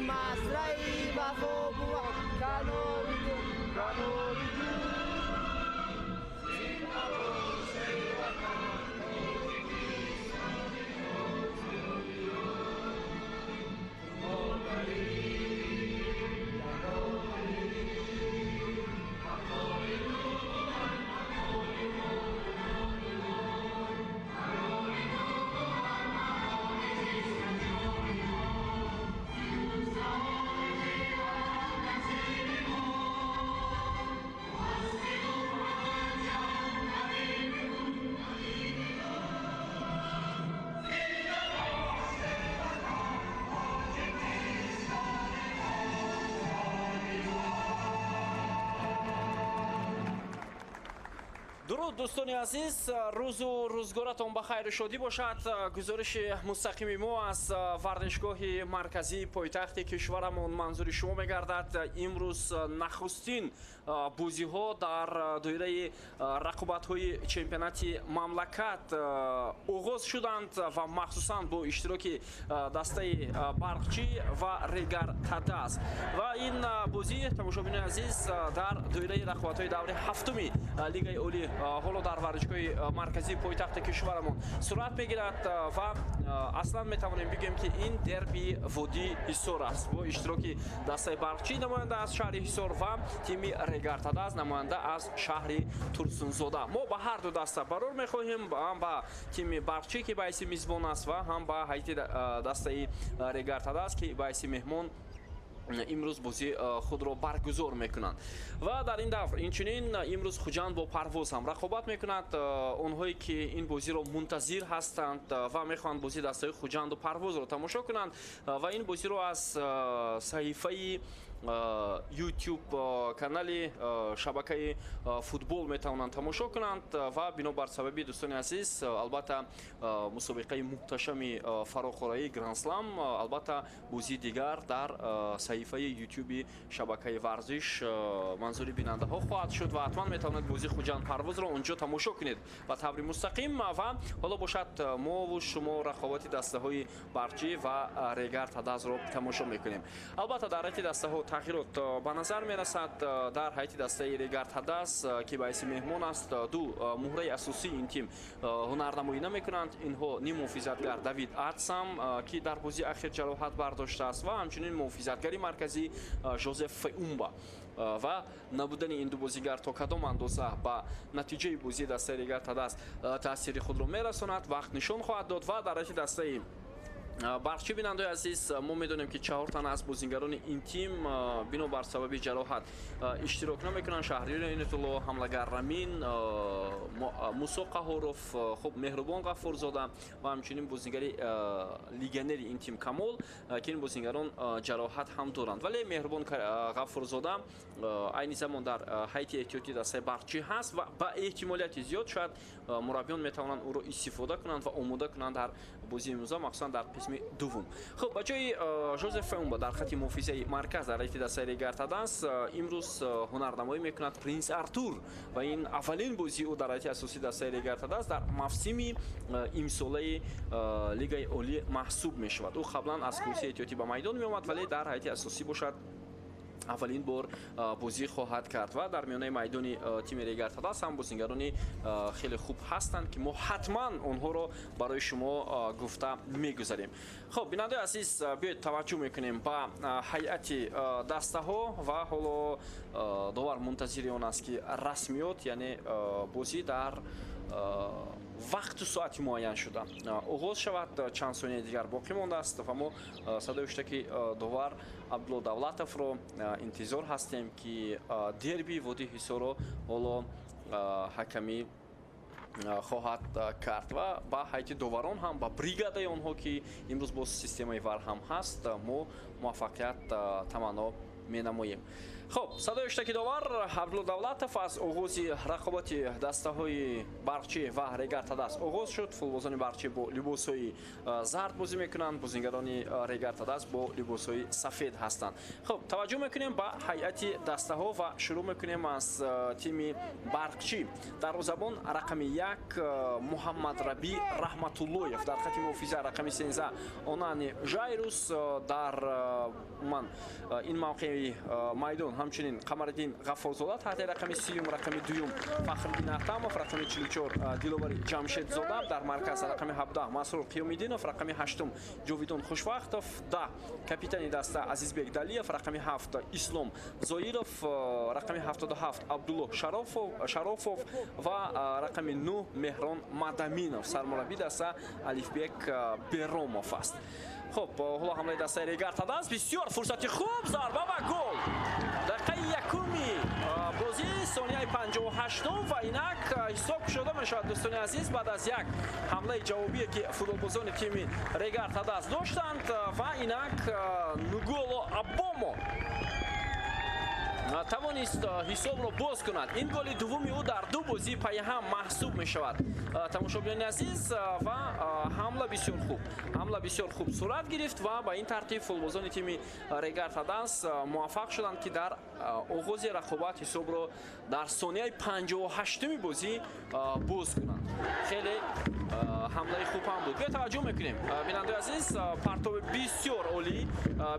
Масраи вафо бувад канори ту, канори ту. Зинда бод ватанам Тоҷикистони озодиён. Модари ягонаи ҳаққои ту бувад ҳаққои мо, ҷони мо. Ҳаққои ту бувад ҳаққои зисту ҷони мо. Сиёсаҳои зебо насиби мо. Ҳастӣ ту ҷаҳон ҳабиби ту, ҳабиби ту. Зинда бод ватан Тоҷикистони озодиён. Дуруд, дӯстони азиз, рӯзу рӯзгоратон ба хайру шодӣ бошад. Гузориши мустақими мо аз варзишгоҳи марказии пойтахти кишварамон манзури шумо мегардад. Имрӯз нахустин бозиҳо дар доираи рақобатҳои чемпионати мамлакат оғоз шуданд ва махсусан бо иштироки дастаи Барқчӣ ва Регар Тадаз. Ва ин бозӣ, тамошобинони азиз, дар доираи рақобатҳои даври ҳафтуми Лигаи Олӣ ҳоло дар варзишгоҳи марказии пойтахти кишварамон сурат мегирад ва аслан метавонем бигӯем, ки ин дерби водии Ҳисор аст бо иштироки дастаи Барқчӣ, намоянда аз шаҳри Ҳисор, ва тими Регар Тадаз, намоянда аз шаҳри Турсунзода. Мо ба ҳар ду даста барор мехоҳем, ҳам ба тими Барқчӣ, ки ба ҳайси мизбон аст, ва ҳам ба ҳайати дастаи Регар Тадаз, ки ба ҳайси меҳмон имрӯз бозӣ худро баргузор мекунанд. Ва дар ин давр инчунин имрӯз Хуҷанд бо Парвоз ҳам рақобат мекунад. Онҳое ки ин бозиро мунтазир ҳастанд ва мехоҳанд бозии дастаи Хуҷанду Парвозро тамошо кунанд ва ин бозиро аз саҳифаи YouTube канали шабакаи футбол метавонанд тамошо кунанд. Ва бинобар сабаби, дӯстони азиз, албатта, мусобиқаи муҳташами фарохораи Грандслам, албатта, бозии дигар дар саҳифаи Ютуби шабакаи варзиш манзури бинандаҳо хоҳад шуд ва ҳатман метавонед бозии Хуҷанд Парвозро онҷо тамошо кунед ба таври мустақим. Ва ҳоло бошад, мову шумо рақобати дастаҳои Барқчӣ ва Регар Тадазро тамошо мекунем. Албатта, дар ҳайати дастаҳо тағйирот ба назар мерасад. Дар ҳайати дастаи Регар Тадаз, ки ба ҳайси меҳмон аст, ду муҳраи асосии ин тим ҳунарнамоӣ намекунанд. Инҳо ним муҳофизатгар Давид Атсам, ки дар бозии ахир ҷароҳат бардоштааст, ва ҳамчунин муҳофизатгари марказӣ Жозеф Феумба. Ва набудани ин ду бозигар то кадом андоза ба натиҷаи бозии дастаи Регар Тадаз таъсири худро мерасонад, вақт нишон хоҳад дод. Ва дар ҳайати дастаи Барқчӣ, бинандаои азиз, мо медонем, ки чаҳор тан аз бозингарони ин тим бинобар сабаби ҷароҳат иштирок намекунанд: Шаҳриёр Инотулло, ҳамлагар Рамин, Мусо Қаҳоров, хуб, Меҳрубон Ғаффурзода ва ҳамчунин бозингари легионери ин тим Камол, ки ин бозингарон ҷароҳат ҳам доранд. Вале Меҳрубон Ғаффурзода айни замон дар ҳайати эҳтиётии дастаи Барқчӣ ҳаст ва ба эҳтимолияти зиёд шояд мураббиён метавонанд ӯро истифода кунанд ва омода кунанд дар бозии имрӯза, махсусан дар қисми дуввум. Хуб, ба ҷои Жозеф Феумба дар хати муҳофизаи марказ дар ҳайати дастаи Регар Тадаз имрӯз ҳунарнамоӣ мекунад Принс Артур ва ин аввалин бозии ӯ дар ҳайати асосии дастаи Регар Тадаз дар мавсими имсолаи Лигаи Олӣ маҳсуб мешавад. Ӯ қаблан аз курсии эҳтиётӣ ба майдон меомад, вале дар ҳайати асосӣ бошад, аввалин бор бозӣ хоҳад кард. Ва дар миёнаи майдони тими Регар Тадаз ҳам бозингарони хеле хуб ҳастанд, ки мо ҳатман онҳоро барои шумо гуфта мегузарем. Хуб, бинандаои азиз, биёед таваҷҷӯҳ мекунем ба ҳайати дастаҳо. Ва ҳоло довар мунтазири он аст, ки расмиёт, яъне бозӣ дар вақту соати муайян шуда оғоз шавад. Чанд сонияи дигар боқӣ мондааст ва мо садои ҳуштаки довар Абдулло Давлатовро интизор ҳастем, ки дерби водии Ҳисорро ҳоло ҳакамӣ хоҳад кард. Ва ба ҳайати доварон ҳам, ба бригадаи онҳо, ки имрӯз боз системаи ВАР ҳам ҳаст, мо муваффақият таманно менамоем. Хуб, садои иштирокидовар Абдулло Давлатов аз оғози рақобати дастаҳои Барқчӣ ва Регар Тадас оғоз шуд. Футболбозони Барқчӣ бо либосҳои зард бозӣ мекунанд, бозигарони Регар Тадас бо либосҳои сафед ҳастанд. Хуб, таваҷҷӯҳ мекунем ба ҳайати дастаҳо ва шурӯъ мекунем аз тими Барқчӣ. Дарвозабон рақами 1 Муҳаммад Рабӣ Раҳматуллоев, дар хати муҳофиза рақами 13 Онани Жайрус, дар ман ин мавқеи майдон ҳамчунин Қамариддин Ғаффорзода таҳти рақами 30, рақами 2 Фахриддин Ахтамов, рақами 44 Диловари Ҷамшедзода, дар марказ рақами 17 Масрур Қиёмиддинов, рақами 8 Ҷовидон Хушвақтов, 10 капитани даста Азизбек Далиев, рақами 7 Ислом Зоиров, рақами 77 Абдулло Шарофов ва рақами 9 Меҳрон Мадаминов. Сармурабби даста Алифбек Беромов аст. Хуб, ҳоло ҳамлаи дастаи Регар Тадас, бисёр фурсати хуб, зарба ва гол. Дақиқаи якуми бозӣ, сонияи 58 ва инак ҳисоб кушода мешавад, дӯстони азиз, баъд аз як ҳамлаи ҷавобие ки футболбозони тими Регар Тадас доштанд ва инак Нуголо Абомо тавонист ҳисобро боз кунад. Ин голи дуввуми ӯ дар ду бозии пайҳам маҳсуб мешавад, тамошобинони азиз, ва ҳамла бисёр хуб, ҳамла бисёр хуб сурат гирифт ва ба ин тартиб футболбозони тими Регар Тадас муваффақ шуданд, ки дар оғози рақобат ҳисобро дар сонияи 58-уми бозӣ боз кунанд. Хеле ҳамлаи хуб ҳам буд. Биё таваҷҷӯҳ мекунем, бинандаи азиз, партоби бисёр олӣ,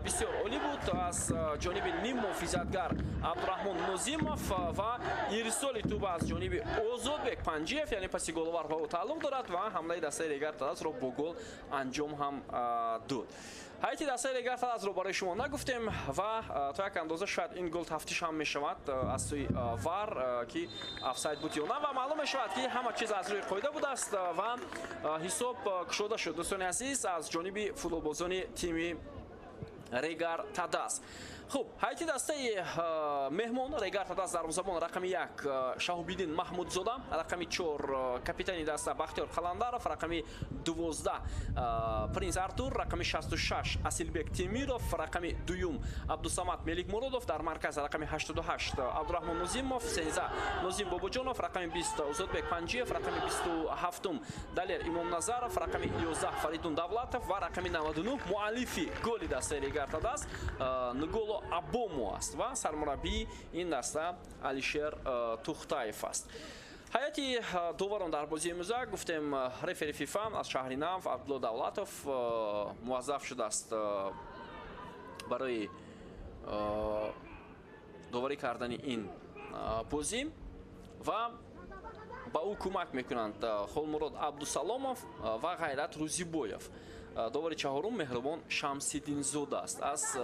бисёр олӣ буд аз ҷониби ним муҳофизатгар Абдураҳмон Нозимов ва ирсоли тӯб аз ҷониби Озодбек Панҷиев, яъне паси головар ба ӯ тааллуқ дорад ва ҳамлаи дастаи Регар Тадасро бо гол анҷом ҳам дод. Ҳайати дастаи Регар Тадасро барои шумо нагуфтем ва то як андоза шояд ин гол тафтиш ҳам мешавад аз сӯи ВАР, ки офсайд буд ё на, ва маълум мешавад, ки ҳама чиз аз рӯи қоида будааст ва ҳисоб кушода шуд, дӯстони азиз, аз ҷониби футболбозони тими Регар Тадас. Хуб, ҳайати дастаи меҳмон Регар Тадас: дарвозабон рақами 1 Шаҳобиддин Маҳмудзода, рақами 4 капитани даста Бахтиёр Қаландаров, рақами 12 Принс Артур, рақами 66 Асилбек Темиров, рақами 2 Абдусамад Меликмуродов, дар марказ рақами 88 Абдураҳмон Нозимов, 13 Нозим Бобоҷонов, рақами 20 Озодбек Панҷиев, рақами 27 Далер Имомназаров, рақами 11 Фаридун Давлатов ва рақами 99 муаллифи голи дастаи Регар Тадас Нголо Абомо аст ва сармураббии ин даста Алишер Тухтаев аст. Ҳайати доварон дар бозии имрӯза гуфтем, рефери ФИФА аз шаҳри Нав Абдулло Давлатов муваззаф шудааст барои доварӣ кардани ин бозӣ ва ба ӯ кӯмак мекунанд Холмурод Абдусаломов ва Ғайрат Рӯзибоев. Довари чаҳорум Меҳрубон Шамсиддинзода аст. Аз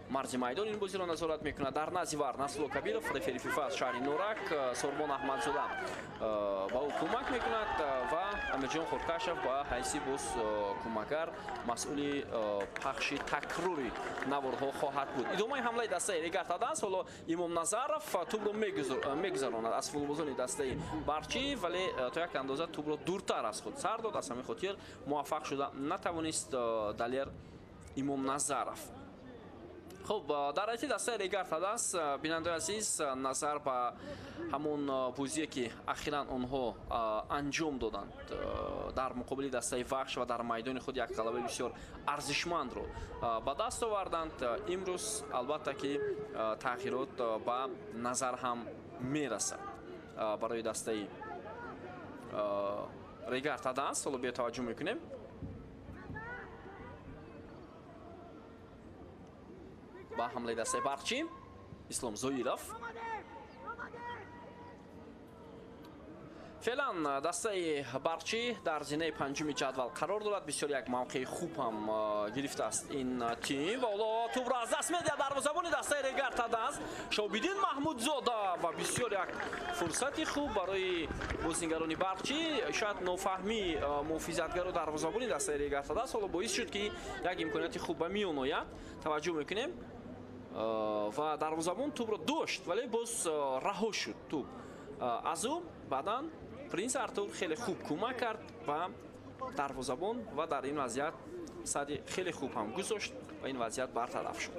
марзи майдон ин бозиро назорат мекунад. Дар назди ВАР Насрулло Кабиров, рефери ФИФА аз шаҳри Норак, Сорбон Аҳмадзода ба ӯ кӯмак мекунад ва Амирҷон Хуркашев ба ҳайси боз кӯмакгар масъули пахши такрори наворҳо хоҳад буд. Идомаи ҳамлаи дастаи Регар Тадас. Ҳоло Имомназаров тӯбро мегузаронад аз футболбозони дастаи Барқчӣ, вале то як андоза тӯбро дуртар аз худ сар дод. Аз ҳамин хотир муваффақ шуда натавонист Далер Имомназаров. Хуб, дар ҳайати дастаи Регар Тадас, бинандаи азиз, назар ба ҳамон бозие ки ахиран онҳо анҷом доданд дар муқобили дастаи Вахш ва дар майдони худ як ғалабаи бисёр арзишмандро ба даст оварданд, имрӯз албатта ки тағйирот ба назар ҳам мерасад барои дастаи Регар Тадас. Ҳоло биё таваҷҷӯҳ мекунем. Ба ҳамлаи дастаи Барқчӣ Ислом Зоиров. Феълан дастаи Барқчӣ дар зинаи панҷуми ҷадвал қарор дорад. Бисёр як мавқеи хуб ҳам гирифтааст ин тим ва ҳоло тӯбро аз даст медиҳад дарвозабони дастаи Регар Тадас Шоҳобиддин Маҳмудзода ва бисёр як фурсати хуб барои бозигарони Барқчӣ. Шояд нофаҳмии муҳофизатгару дарвозабони дастаи Регар Тадас ҳоло боис шуд, ки як имконияти хуб ба миён ояд. Таваҷҷӯҳ мекунем ва дарвозабон тӯбро дошт, вале боз раҳо шуд тӯб аз ӯ. Баъдан Принс Артур хеле хуб кӯмак кард ба дарвозабон ва дар ин вазъият сади хеле хуб ҳам гузошт ва ин вазъият бартараф шуд.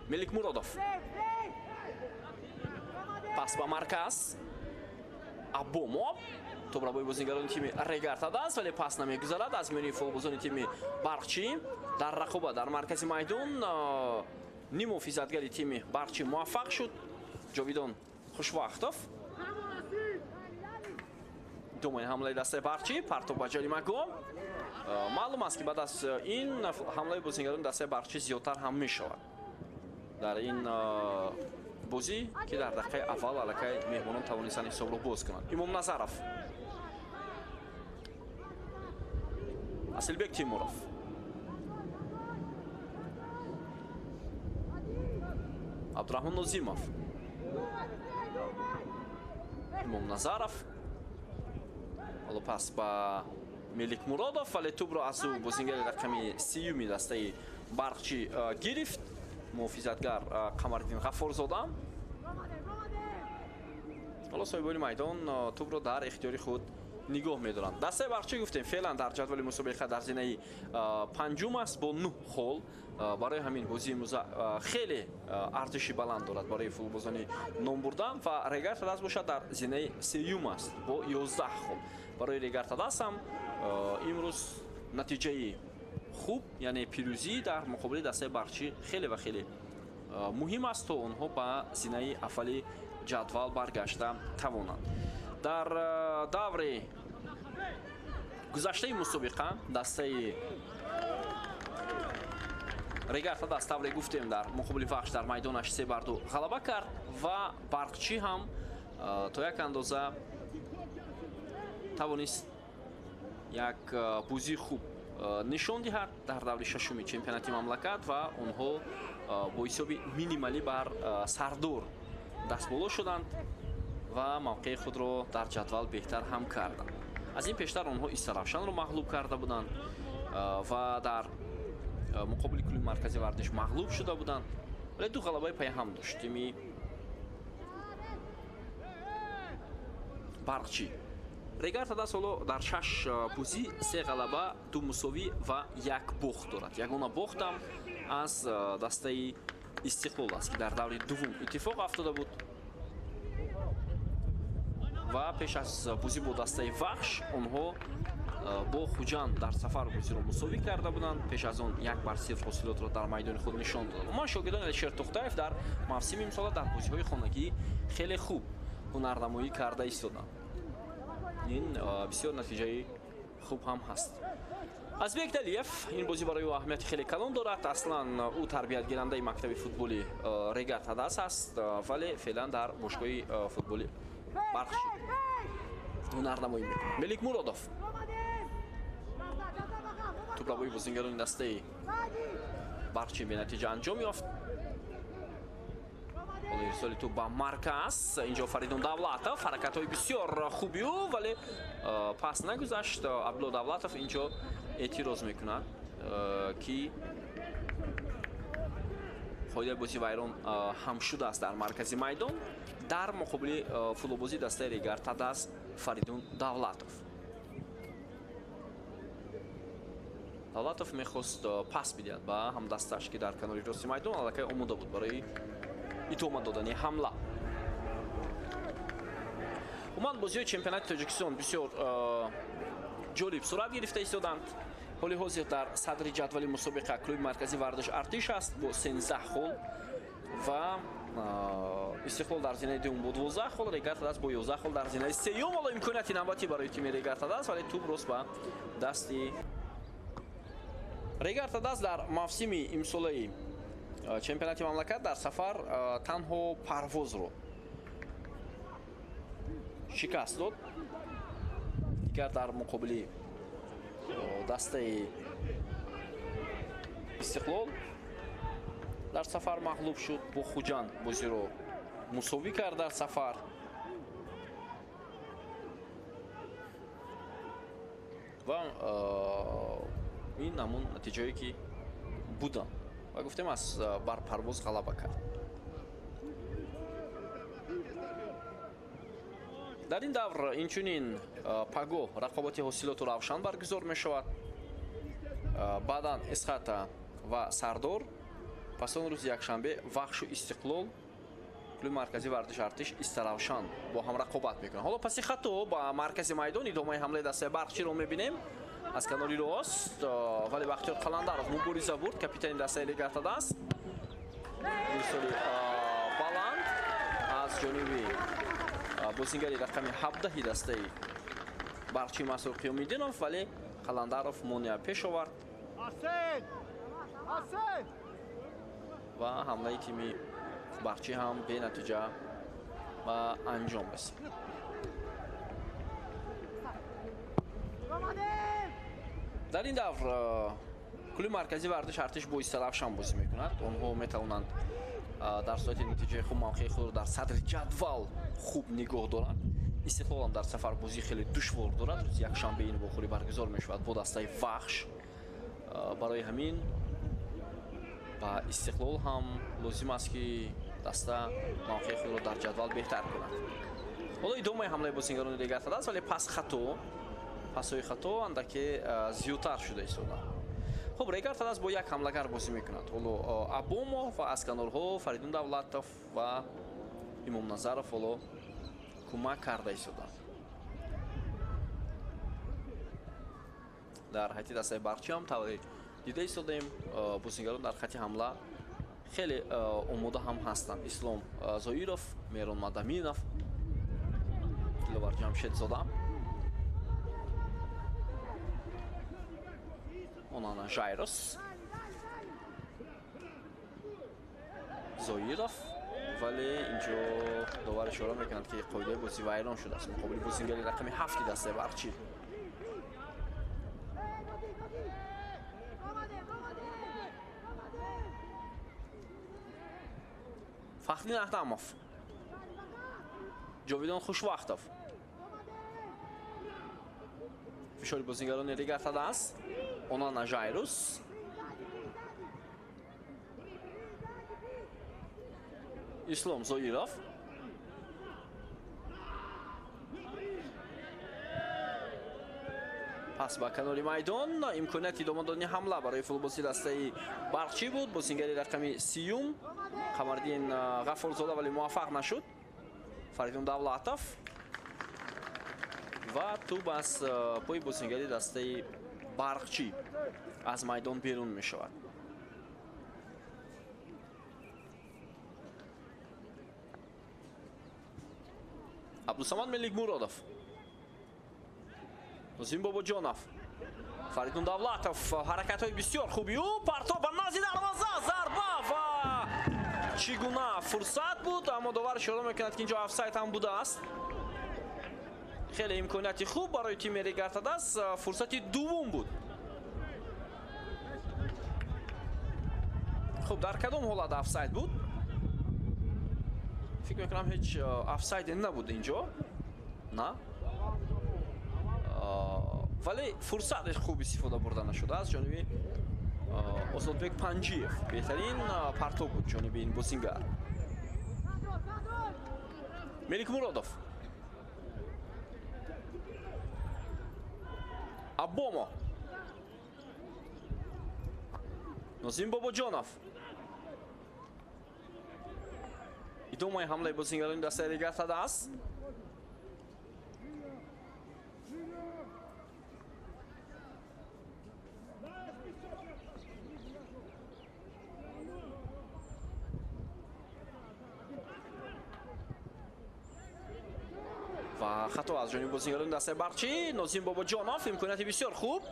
Меликмуродов. Пас ба марказ. Абомов. Топрабои бозигарони тими Регар-ТадАЗ, вале пас намегузарад аз миёни футболбозони тими Барқчӣ. Дар рақоба дар маркази майдон ниммуҳофизатгари тими Барқчӣ муваффақ шуд. Ҷовидон Хушвақтов. Думаи ҳамлаи дастаи Барқчӣ, партоб ба ҷаримагоҳ. Маълум аст, ки баъд аз ин ҳамлаи бозигарони дастаи Барқчӣ зиёдтар ҳам мешавад. Дар ин бозӣ, ки дар дақиқаи аввал аллакай меҳмонон тавонистанд ҳисобро боз кунанд. Имомназаров. Асилбек Тимуров. Абдурахмон Нозимов. Имомназаров. Ҳоло пас ба Меликмуродов, вале тӯбро аз ӯ бозингари рақами 30-юми дастаи Барқчӣ гирифт. Муҳофизатгар Қамариддин Ғаффорзода. Ҳоло соҳибони майдон тӯбро дар ихтиёри худ нигоҳ медоранд. Дастаи Барқчӣ гуфтем феълан дар ҷадвали мусобиқа дар зинаи панҷум аст бо 9 хол. Барои ҳамин бозии имрӯза хеле арзиши баланд дорад барои футболбозони номбурда ва Регар-ТадАЗ бошад дар зинаи сеюм аст бо 11 хол. Барои Регар-ТадАЗ ҳам имрӯз натиҷаи хуб, яъне пирӯзӣ дар муқобили дастаи Барқчӣ хеле ва хеле муҳим аст, то онҳо ба зинаи аввали ҷадвал баргашта тавонанд. Дар даври гузаштаи мусобиқа дастаи Регар-ТадАЗ тавре гуфтем дар муқобили Вахш дар майдонаш 3-2 ғалаба кард ва Барқчӣ ҳам то як андоза тавонист як бозии хуб нишон диҳад дар даври шашуми чемпионати мамлакат ва онҳо бо ҳисоби минималӣ бар Сардор дастболо шуданд ва мавқеи худро дар ҷадвал беҳтар ҳам карданд. Аз ин пештар онҳо Истаравшанро мағлуб карда буданд ва дар муқобили клуби маркази варзиш мағлуб шуда буданд, вале ду ғалабаи пайҳам дошт тими Барқчӣ. Регар-ТадАЗ ҳоло дар 6 бозӣ 3 ғалаба, 2 мусовӣ ва 1 бохт дорад. Ягона бохтам аз дастаи Истиқлол аст, ки дар даври дуввум иттифоқ афтода буд ва пеш аз бозӣ бо дастаи Вахш онҳо бо Хуҷанд дар сафар бозиро мусовӣ карда буданд. Пеш аз он 1-0 ҳосилотро дар майдони худ нишон доданд. Умуман шогирдони Алишер Тӯхтаев дар мавсими имсола дар бозиҳои хонагӣ хеле хуб ҳунарнамоӣ карда истоданд. Ин бисёр натиҷаи хуб ҳам ҳаст. Азбек Далиев ин бозӣ барои ӯ аҳамияти хеле калон дорад. Аслан ӯ тарбиятгирандаи мактаби футболи Регар-ТадАЗ аст, вале феълан дар бошгоҳи футболи Барқчӣ ҳунарнамоӣ мекунад. Меликмуродов. Тӯбрабои бозингарони дастаи Барқчӣ бенатиҷа анҷом ёфт. Ҳоло ирсоли тӯб ба марказ. Инҷо Фаридун Давлатов, ҳаракатҳои бисёр хуби ӯ, вале пас нагузашт. Абдулло Давлатов инҷо эътироз мекунад, ки қоидаи бозӣ вайрон ҳам шудааст дар маркази майдон дар муқобили футболбозии дастаи Регар-ТадАЗ Фаридун Давлатов. Давлатов мехост пас бидиҳад ба ҳамдасташ, ки дар канори рости майдон аллакай омода буд барои идома додани ҳамла. Умуман бозиҳои чемпионати Тоҷикистон бисёр ҷолиб сурат гирифта истоданд. Ҳоли ҳозир дар садри ҷадвали мусобиқа клуби марказии варзиш Артиш аст бо 13 хол ва Истиқлол дар зинаи дуюм бо 12 хол, Регар-ТадАЗ бо 11 хол дар зинаи сеюм. Ҳоло имконияти навбатӣ барои тими Регар-ТадАЗ, вале тӯб рост ба дасти Регар-ТадАЗ дар мавсими имсолаи чемпионати мамлакат дар сафар танҳо Парвозро шикаст дод. Дигар дар муқобили дастаи Истиқлол дар сафар мағлуб шуд, бо Хуҷанд бозиро мусовӣ кард дар сафар. Ва ин ҳамон натиҷае ки буданд ва гуфтем аз бар Парвоз ғалаба кард. Дар ин давр инчунин пагоҳ рақобати ҳосилоту Равшан баргузор мешавад. Баъдан Эсхата ва Сардор Пас он рӯзи якшанбе Вахшу Истиқлол, клуби марказии варзиши Артиш Истаравшан бо ҳам рақобат мекунанд. Ҳоло паси хато ба маркази майдон идомаи ҳамлаи дастаи Барқчиро мебинем аз канори рост, вале Бахтиёр Қаландаров мубориза бурд, капитани дастаи Регар-ТадАЗ. Ирсоли баланд аз ҷониби бозингари рақами 17 дастаи Барқчи Мансур Қиёмиддинов, вале Қаландаров монеа пеш овард ва ҳамлаи тими Барқчи ҳам бенатиҷа ба анҷом расид. Дар ин давр клуби марказии варзиши Артиш бо Истаравшан бозӣ мекунад. Онҳо метавонанд дар сурати натиҷаи хуб мавқеи худро дар садри ҷадвал хуб нигоҳ доранд. Истиқлол ҳам дар сафар бозии хеле душвор дорад. Рӯзи якшанбе ин вохӯрӣ баргузор мешавад бо дастаи Вахш. Барои ҳамин ба Истиқлол ҳам лозим аст, ки даста мавқеи худро дар ҷадвал беҳтар кунад. Ҳоло идомаи ҳамлаи бозингарони Регар-ТадАЗ, вале пас хато, пасҳои хато андаке зиёдтар шуда истоданд. Хуб, Регар-ТадАЗ бо як ҳамлагар бозӣ мекунад. Ҳоло Абомов ва аз канорҳо Фаридун Давлатов ва Имомназаров ҳоло кӯмак карда истоданд. Дар ҳайати дастаи Барқчи ҳам тавре дида истодаем, бозингарон дар хати ҳамла хеле омода ҳам ҳастанд. Ислом Зоиров, Меҳрон Мадаминов, Диловар Ҷамшедзода, Онана Жайрос, Зоиров, вале инҷо довар ишора мекунад, ки қоидаи бозӣ вайрон шудааст муқобили бозингари рақами 7 дастаи Барқчи. Фахриддин Аҳтамов, Ҷовидон Хушвақтов. Фишори бозингарони Регар-ТадАЗ, Онана Жайрус, Ислом Зоиров, пас ба канори майдон. Имконияти идома додани ҳамла барои футболбози дастаи Барқчӣ буд. Бозингари рақами 30 Қамардин Ғафурзода, вале муваффақ нашуд. Фаридун Давлатов ва тӯб аз пои бозингари дастаи Барқчӣ аз майдон берун мешавад. Абдусамад Меликмуродов, Нозим Бобоҷонов, Фаридун Давлатов, ҳаракатҳои бисёр хуби ӯ, партоб ба назди дарвоза, зарба ва чӣ гуна фурсат буд, аммо довар ишора мекунад, ки инҷо офсайд ҳам будааст. Хеле имконияти хуб барои тими Регар-ТадАЗ, фурсати дуввум буд. Хуб, дар кадом ҳолат офсайд буд? Фикр мекунам ҳеҷ офсайде набуд инҷо. На? Вале фурсати хуб истифода бурда нашуда аз ҷониби Озодбек Панҷиев. Беҳтарин партоб буд ҷониби ин бозингар. Меликмуродов, Абомо, Нозим Бобоҷонов. Идомаи ҳамлаи бозингарони дастаи Регар-ТадАЗ. Ва хато аз ҷониби бозингарони дастаи Барқчӣ. Нозим Бобоҷонов, имконияти бисёр хуб.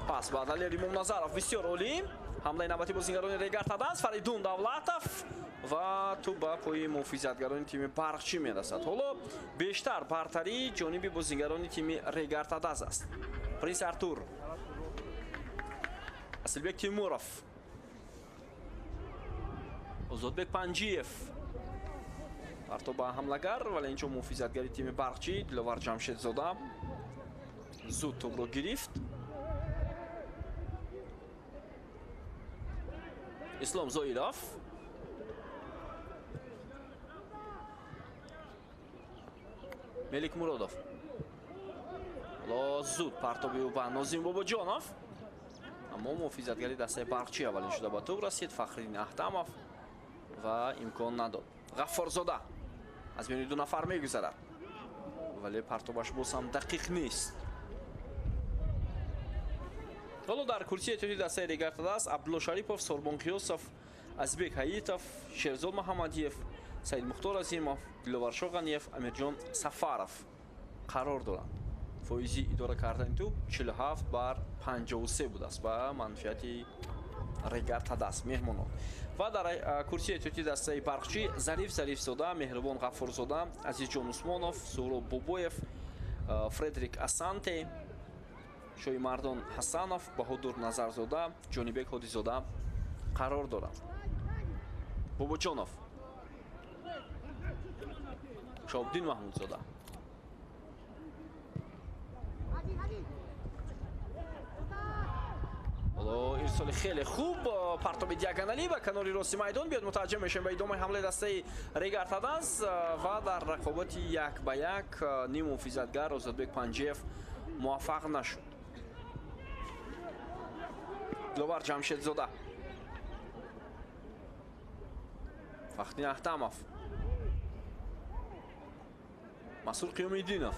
Пас ба Далер Имомназаров бисёр олӣ. Ҳамлаи навбати бозингарони Регар-ТадАЗ, Фаридун Давлатов ва тӯб ба пои муҳофизатгарони тими Барқчӣ мерасад. Ҳоло бештар бартарии ҷониби бозингарони тими Регар-ТадАЗ аст. Принс Артур, Асилбек Тимуров, Озодбек Панҷиев. Партоб ба ҳамлагар, вале инҷо муҳофизатгари тими Барқчӣ Диловар Ҷамшедзода зуд тӯбро гирифт. Ислом Зоиров, Меликмуродов. Ҳоло зуд партоби ӯ ба Нозим Бобоҷонов, Аммо муҳофизатгари дастаи Барқчӣ аввалин шуда ба тӯб расид, Фахриддин Аҳтамов, ва имкон надод. Ғаффорзода аз миёни ду нафар мегузарад, вале партобаш боз ҳам дақиқ нест. Ҳоло дар курсии эҳтиётии дастаи Регар ТадАЗ Абдулло Шарипов, Сорбон Қиёсов, Азизбек Ҳаитов, Шерзод Муҳаммадиев, Саид Мухтор Азимов, Диловаршо Ғаниев, Амирҷон Сафаров қарор доранд. Фоизи идора кардани тӯб 47-53 будааст ба манфиати Регар ТадАЗ меҳмонон. Ва дар курсии эҳтиётии дастаи Барқчӣ Зариф Зарифзода, Меҳрубон Ғаффорзода, Азизҷон Усмонов, Суҳроб Бобоев, Фредерик Асанте, Шоимардон Ҳасанов, Баҳодур Назарзода, Ҷонибек Ҳодизода қарор доранд. Бобоҷонов, Шоҳобдин Маҳмудзода. Ҳоло ирсоли хеле хуб, партоби диагоналӣ ба канори рости майдон биёд. Мутаваҷҷеҳ мешавем ба идомаи ҳамлаи дастаи Регар ТадАЗ ва дар рақобати як ба як ним муҳофизатгар Озодбек Панҷиев муваффақ нашуд. Диловар Ҷамшедзода, Фахриддин Аҳтамов, Масур Қиёмиддинов,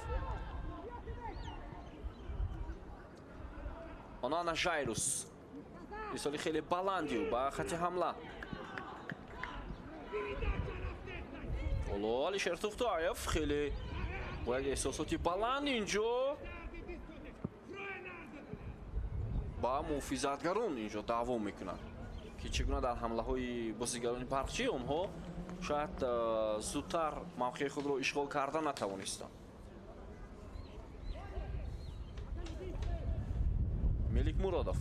Онана Жайрус. Ирсоли хеле баланди ӯ ба хати ҳамла. Ҳоло Алишер Тухтаев хеле бо як эҳсосоти баланд инҷо ба муҳофизатгарон инҷо даъво мекунад, ки чӣ гуна дар ҳамлаҳои бозигарони Барқчӣ онҳо шояд зудтар мавқеи худро ишғол карда натавонистанд. Мелик Муродов,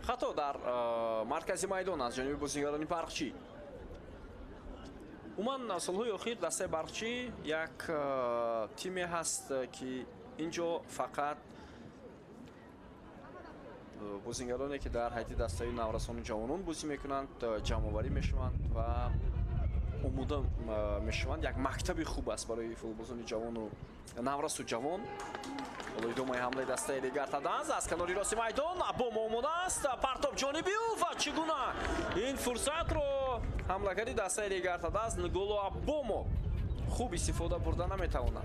хато дар маркази майдон аз ҷониби бозигарони Барқчӣ. Умуман солҳои охир дастаи Барқчӣ як тиме ҳаст, ки инҷо фақат бозигароне, ки дар ҳайати дастаи наврасону ҷавонон бозӣ мекунанд, ҷамъоварӣ мешаванд ва омода мешаванд. Як мактаби хуб аст барои футболбозони ҷавону наврасу ҷавон. Ҳоло идомаи ҳамлаи дастаи Регар ТадАЗ аз канори рости майдон Абомо омода аст, партоб ҷониби ӯ ва чӣ гуна ин фурсатро ҳамлагари дастаи Регар ТадАЗ Нголо Абомо хуб истифода бурда наметавонад.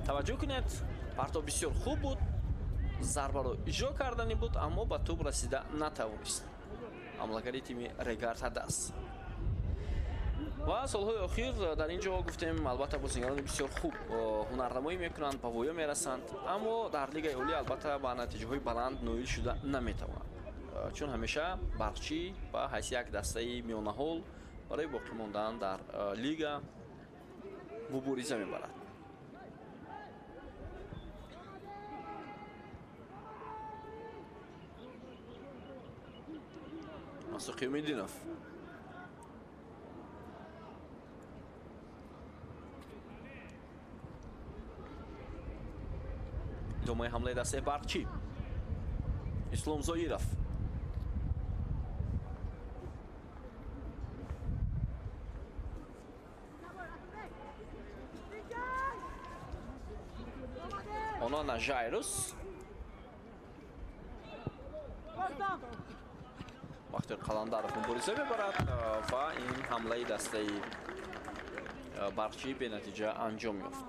Таваҷҷӯҳ кунед, партоб бисёр хуб буд, зарбаро иҷро кардани буд, аммо ба тӯб расида натавонист ҳамлагари тими Регар ТадАЗ. Ва солҳои охир дар ин ҷо гуфтем, албатта бозигарони бисёр хуб ҳунарнамоӣ мекунанд, ба воя мерасанд, аммо дар лигаи олӣ албатта ба натиҷаҳои баланд ноил шуда наметавонанд, чун ҳамеша Барқчӣ ба ҳайси як дастаи миёнаҳол барои боқӣ мондан дар лига мубориза мебарад. Мансур Қиёмиддинов, идомаи ҳамлаи дастаи Барқчӣ, Ислом Зоиров, Онана Жайрус, Бахтиёр Қаландаров мубориза мебарад ва ин ҳамлаи дастаи Барқчӣ бенатиҷа анҷом ёфт.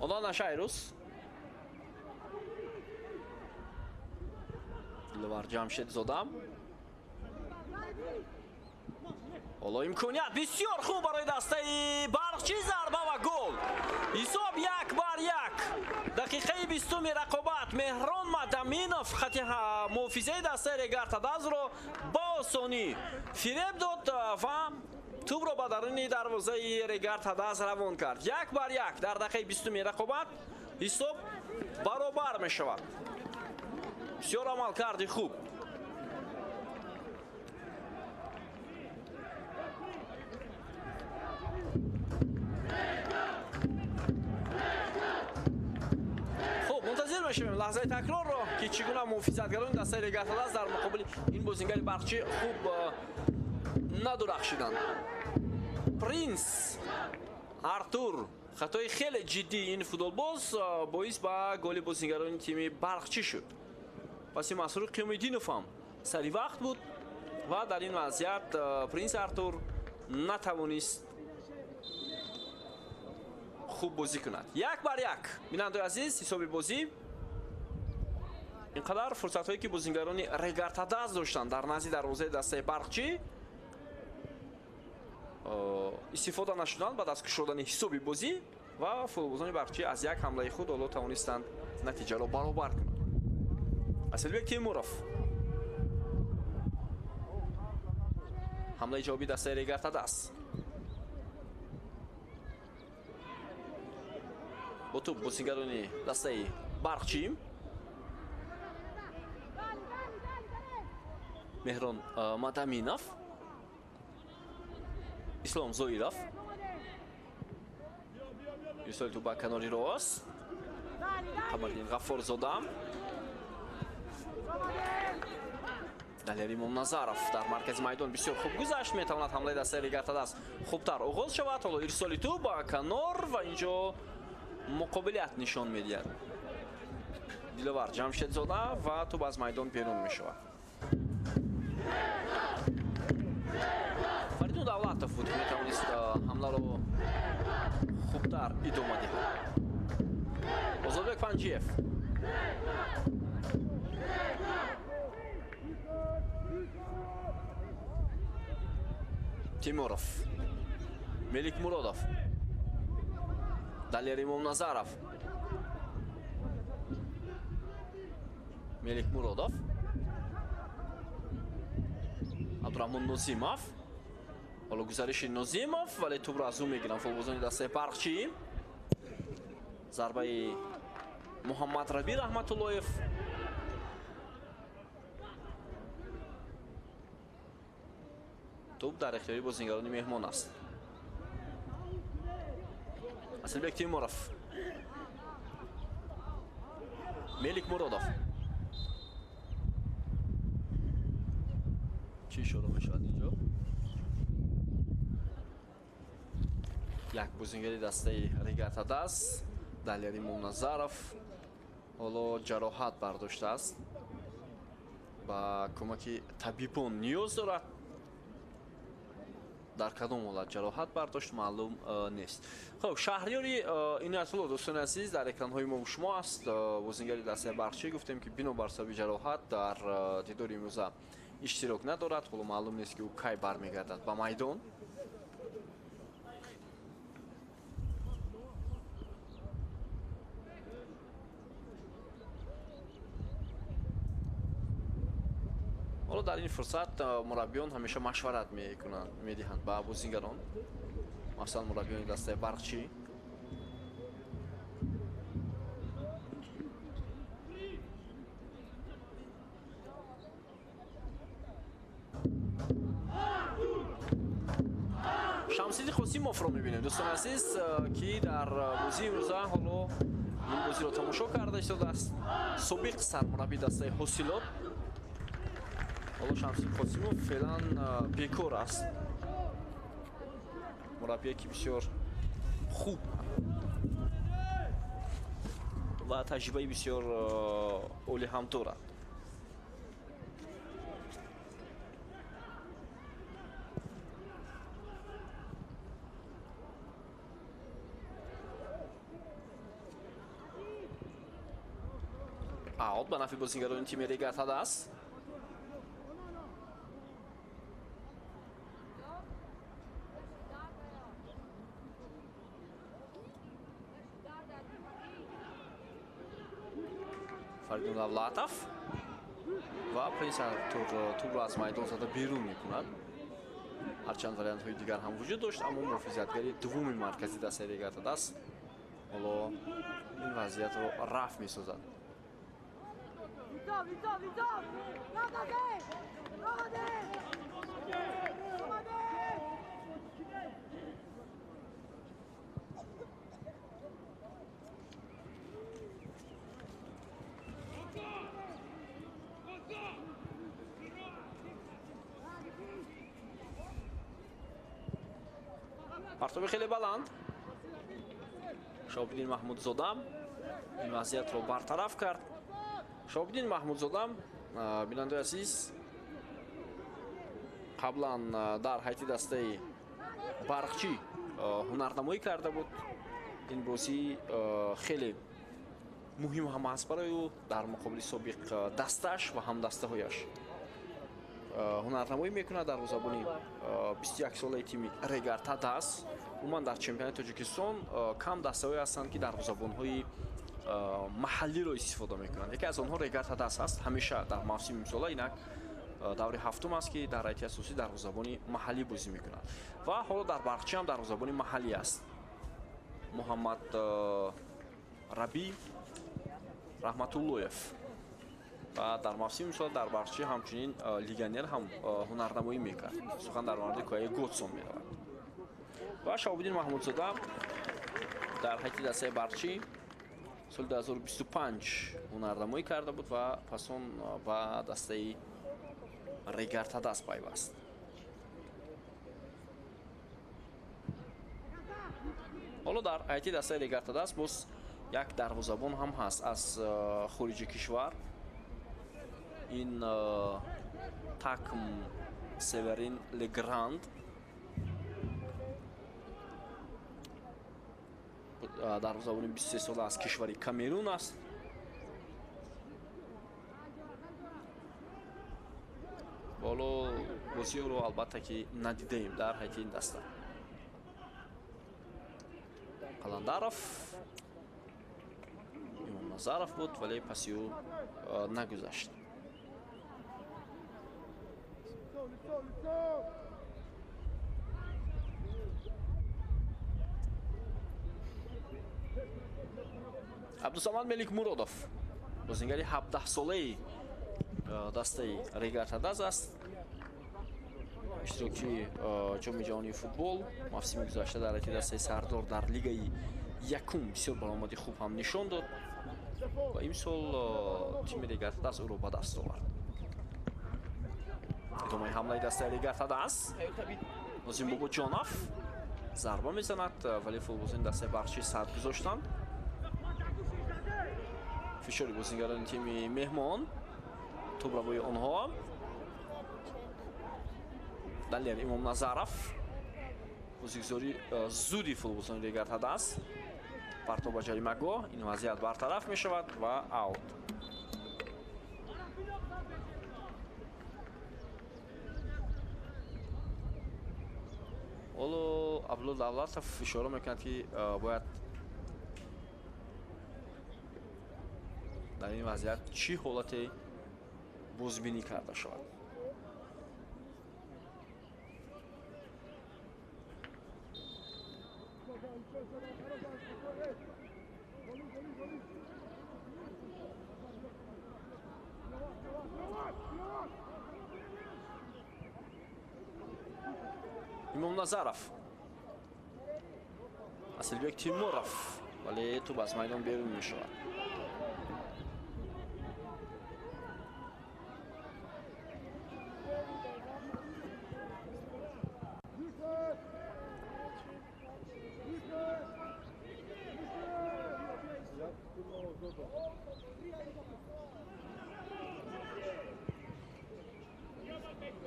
Онана Жайрус, Диловар Ҷамшедзода. Ҳоло имконият бисёр хуб барои дастаи Барқчӣ, зарба ва гол. Ҳисоб 1-1. Дақиқаи 20-уми рақобат Меҳрон Мадаминов хати муҳофизаи дастаи Регар ТадАЗро ба осонӣ фиреб дод ва тӯбро ба даруни дарвозаи Регар ТадАЗ равон кард. 1-1 дар дақиқаи 20-уми рақобат. Ҳисоб баробар мешавад. Бисёр амалкарди хуб. Хуб, мунтазир мешавем лаҳзаи такрорро, ки чӣ гуна муҳофизатгарони дастаи Регар-ТадАЗ дар муқобили ин бозингари Барқчӣ хуб надурахшиданд. Принс Артур, хатои хеле ҷиддии ин футболбоз боис ба голи бозингарони тими Барқчӣ шуд. Паси Масрур Қиёмиддинов ҳам сари вақт буд ва дар ин вазъият Принс Артур натавонист хуб бозӣ кунад. 1-1. Бинандаи азиз, ҳисоби бозӣ инқадар фурсатҳое ки бозингарони Регар-ТадАЗ доштанд дар назди дарвозаи дастаи Барқчӣ истифода нашуданд баъд аз кушодани ҳисоби бозӣ ва футболбозони Барқчӣ аз як ҳамлаи худ ҳоло тавонистанд натиҷаро баробар кунанд. Асилбек Темуров, ҳамлаи ҷавоби дастаи Регар-ТадАЗ бо тӯб бозингарони дастаи Барқчӣ. Меҳрон Мадаминов, Ислом Зоиров, ирсоли тӯб ба канори рост, Қамариддин Ғаффорзода, Далер Имомназаров дар маркази майдон бисёр хуб гузашт, метавонад ҳамлаи дастаи Регар-ТадАЗ хубтар оғоз шавад. Ҳоло ирсоли тӯб ба канор ва инҷо муқобилият нишон медиҳад Диловар Ҷамшедзода ва тӯб аз майдон берун мешавад. Фаридун Давлатов буд ки метавонист ҳамларо хубтар идома диҳад. Озодбек Панҷиев, Тимуров, Мелик Муродов, Далер Имомназаров, Мелик Муродов, Абдурахмон Нозимов. Ҳоло гузариши Нозимов, вале тӯбро аз ӯ мегиранд футболбозони дастаи Барқчӣ. Зарбаи Муҳаммад Раби Раҳматуллоев. Тӯб дар ихтиёри бозингарони меҳмон аст. Асилбек Тимуров, Мелик Муродов. Чӣ ишора мешавад инҷо? Як бозингари дастаи Регар-ТадАЗ Далер Имомназаров ҳоло ҷароҳат бардоштааст, ба кӯмаки табибон ниёз дорад. Дар кадом ҳолат ҷароҳат бардошт маълум нест. Хуб, Шаҳриёри Иноятулло, дӯстони азиз, дар экранҳои мо шумо аст. Бозингари дастаи Барқчӣ, гуфтем ки бинобар сабаби ҷароҳат дар дидори имрӯза иштирок надорад. Ҳоло маълум нест ки ӯ кай бармегардад ба майдон. Ҳоло дар ин фурсат мураббиён ҳамеша машварат мекунанд, медиҳанд ба бозингарон, махсусан мураббиёни дастаи Барқчӣ. Шамсиддин Қосимовро мебинем, дӯстони азиз, ки дар бозии имрӯза ҳоло ин бозиро тамошо карда истодааст. Собиқ сармураббии дастаи Ҳосилот. Ҳоло Шамсиддин Қосимов феълан бекор аст. Мураббие ки бисёр хуб ва таҷрибаи бисёр олӣ ҳам дорад. Аут ба нафи бозингарони тими Регар-ТадАЗ. Фаридун Давлатов ва Принс Артур тӯбро аз майдон зада берун мекунад. Ҳарчанд вариантҳои дигар ҳам вуҷуд дошт, аммо муҳофизатгари дуввуми маркази дастаи Регар-ТадАЗ Ҳоло ин вазъиятро рафъ месозад. Партоби хеле баланд. Шоҳобиддин Маҳмудзода ин вазъиятро бартараф кард. Шоҳобиддин Маҳмудзода, бинандаи азиз, қаблан дар ҳайати дастаи Барқчӣ ҳунарнамоӣ карда буд. Ин бозӣ хеле муҳим ҳам аст барои ӯ дар муқобили собиқ дастааш ва ҳамдастаҳояш. Ҳунарнамоӣ мекунад дарвозабони 21-солаи тими Регар-ТадАЗ. Умуман дар чемпионати Тоҷикистон кам дастаҳое ҳастанд, ки дарвозабонҳои маҳаллиро истифода мекунанд. Яке аз онҳо Регар-ТадАЗ аст. Ҳамеша дар мавсими имсола инак даври ҳафтум аст, ки дар ҳайати асосӣ дарвозабони маҳаллӣ бозӣ мекунад ва ҳоло дар Барқчӣ ҳам дарвозабони маҳаллӣ аст. Муҳаммад Рабӣ Раҳматуллоев ва дар мавсими имсола дар Барқчӣ ҳамчунин легионер ҳам ҳунарнамоӣ мекард. Сухан дар мавриди Кояи Готсон меравад. Ва Шаҳобиддин Маҳмудзода дар ҳайати дастаи Барқчӣ соли 2025 ҳунарнамоӣ карда буд ва пас он ба дастаи Регар-ТадАЗ пайваст. Ҳоло дар ҳайати дастаи Регар-ТадАЗ боз як дарвозабон ҳам ҳаст аз хориҷи кишвар. Ин Такм Северин Легранд дарвозабони 23 сола аз кишвари Камерун аст. Ҳоло бозиро албатта ки надидаем дар ҳайати ин даста. Қаландаров, Имомназаров буд, вале паси ӯ нагузашт. Абдусамад Меликмуродов бозингари 17-солаи дастаи Регар-ТадАЗ аст. Иштирокчии Ҷоми ҷаҳонии футбол мавсими гузашта дар ҳайати дастаи Сардор дар лигаи якум бисёр баромади хуб ҳам нишон дод ва имсол тими Регар-ТадАЗ ӯро ба даст овард. Идомаи ҳамлаи дастаи Регар-ТадАЗ. Нозим Бобоҷонов зарба мезанад, вале футболбозони дастаи Барқчӣ сад гузоштанд. Фишори бозингарони тими меҳмон, тӯбравои онҳо. Далер Имомназаров, бозигузори зуди футболбозони Регар-ТадАЗ. Партоб ба ҷаримагоҳ, ин вазъият бартараф мешавад ва аут. Ҳоло Абдулло Давлатов ишора мекунад, ки бояд дар ин вазъият чӣ ҳолате бозбинӣ карда шавад. Имомназаров, Асилбек Тимуров, вале тӯб аз майдон берун мешавад.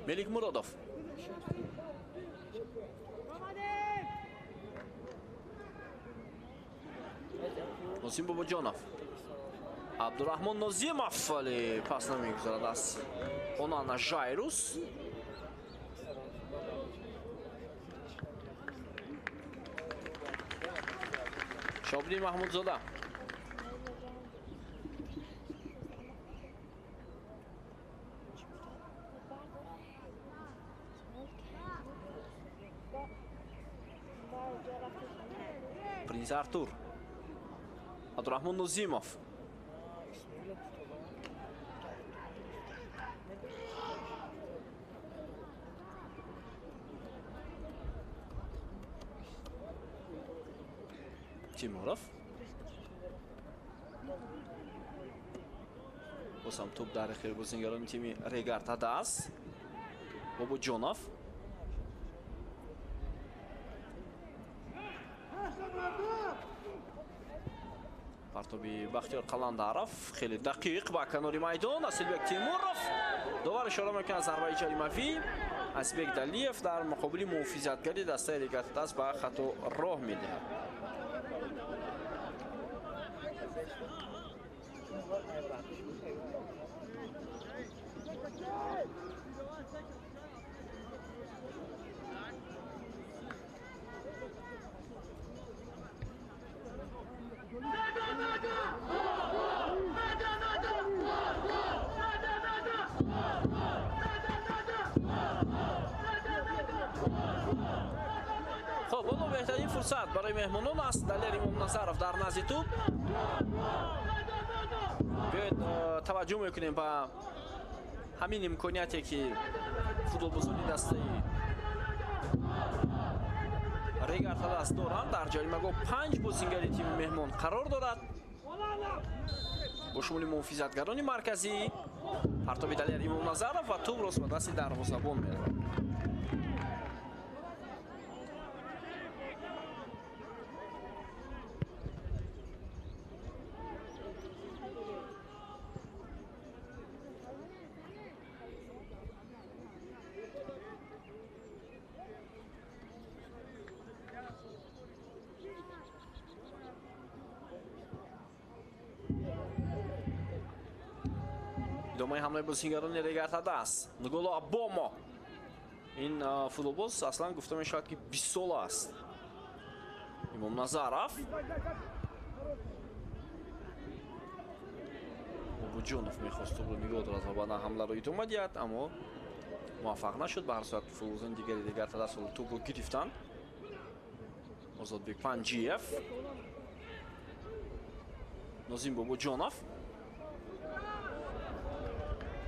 Мелик Муродов. Нозим Бобоҷонов. Абдурахмон Нозимов, вале пас намегузарад аз Онана Жайрус. Шоҳобиддин Маҳмудзода. Принс Артур. Абдурахмон Нозимов. Тимуров. Боз ҳам тӯб дар ихтиёри бозингарони тими Регар Тадас. Бобоҷонов. Партоби Бахтиёр Қаландаров хеле дақиқ ба канори майдон. Асилбек Тимуров довар ишора мекунад зарбаи ҷаримавӣ. Асилбек Далиев дар муқобили муҳофизатгари дастаи Регар Тадас ба хато роҳ медиҳад. Хуб, ҳоло беҳтарин фурсат барои меҳмонон аст. Далер Имомназаров дар назди тӯб. Биёед таваҷҷӯҳ мекунем ба ҳамин имконияте ки футболбозони дастаи Регар Тадас доранд. Дар ҷаримагоҳ 5 бозингари тими меҳмон қарор дорад бо шумули муҳофизатгарони марказӣ. Партоби Далер Имомназаров ва тӯб рост ба дасти дарвозабон меравад. Идомаи ҳамлаи бозингарони Регар Тадас. Нголо Абомо. Ин футболбоз аслан гуфта мешавад ки 20 сола аст. Имомназаров. Бобоҷонов мехост тӯбро нигоҳ дорад ва баъдан ҳамларо идома диҳад, аммо муваффақ нашуд. Ба ҳар сурат футболбозони дигари Регар Тадас тӯбро гирифтанд. Озодбек Панҷиев. Нозим Бобоҷонов.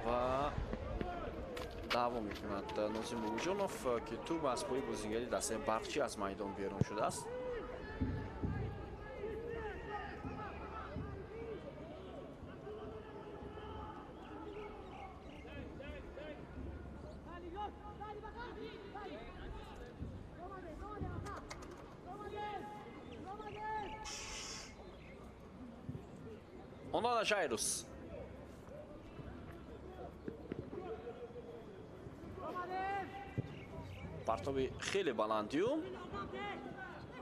Ва даъво мекунад Нозим Бобоҷонов, ки тӯб аз пои бозингари дастаи Барқчӣ аз майдон берун шудааст. Онана Жайрус. Партоби хеле баландию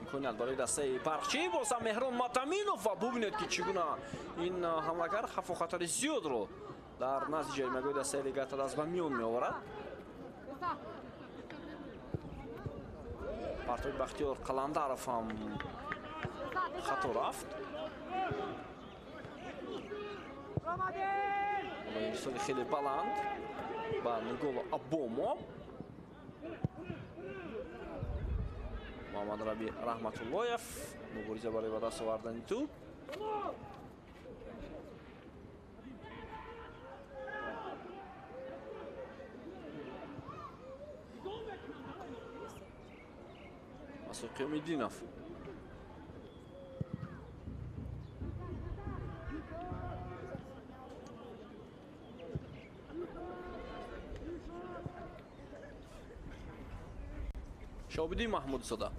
имконият барои дастаи Барқчӣ. Боз ҳам Меҳрон Матаминов ва бубинед ки чӣ гуна ин ҳамлагар хафу хатари зиёдро дар назди ҷаримагоҳи дастаи Регар Тадас ба миён меоварад. Партоби Бахтиёр Қаландаров ҳам хато рафт. Ирсоли хеле баланд ба Нголо Абомо. Муҳаммад Раби Раҳматуллоев мубориза барои ба даст овардани тӯб. Масуд Қиёмиддинов. Шобиддин Маҳмудзода.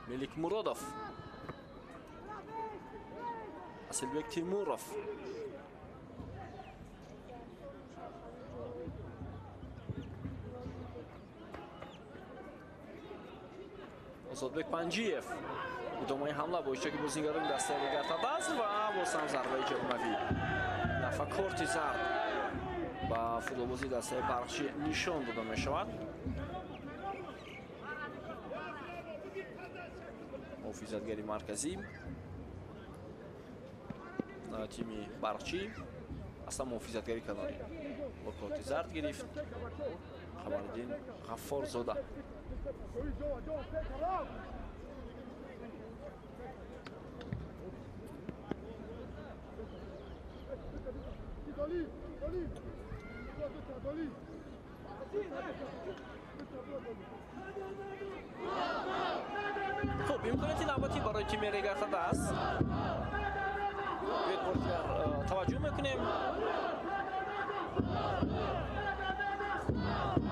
Мелик Муродов. Асилбек Тимуров. Озодбек Панҷиев. Идомаи ҳамла бо иштироки бозингарони дастаи Регар Тадас ва боз ҳам зарбаи ҷаримавӣ. Дафъа корти зард ба футболбози дастаи Барқчӣ нишон дода мешавад. Муҳофизатгари марказӣ тими Барқчӣ Аслан муҳофизатгари канорӣ бо корти зард гирифт Қамариддин Ғаффорзода. Хуб, имконияти навбатӣ барои тими Регар-ТадАЗ. Биёед бори дигар таваҷҷӯҳ мекунем.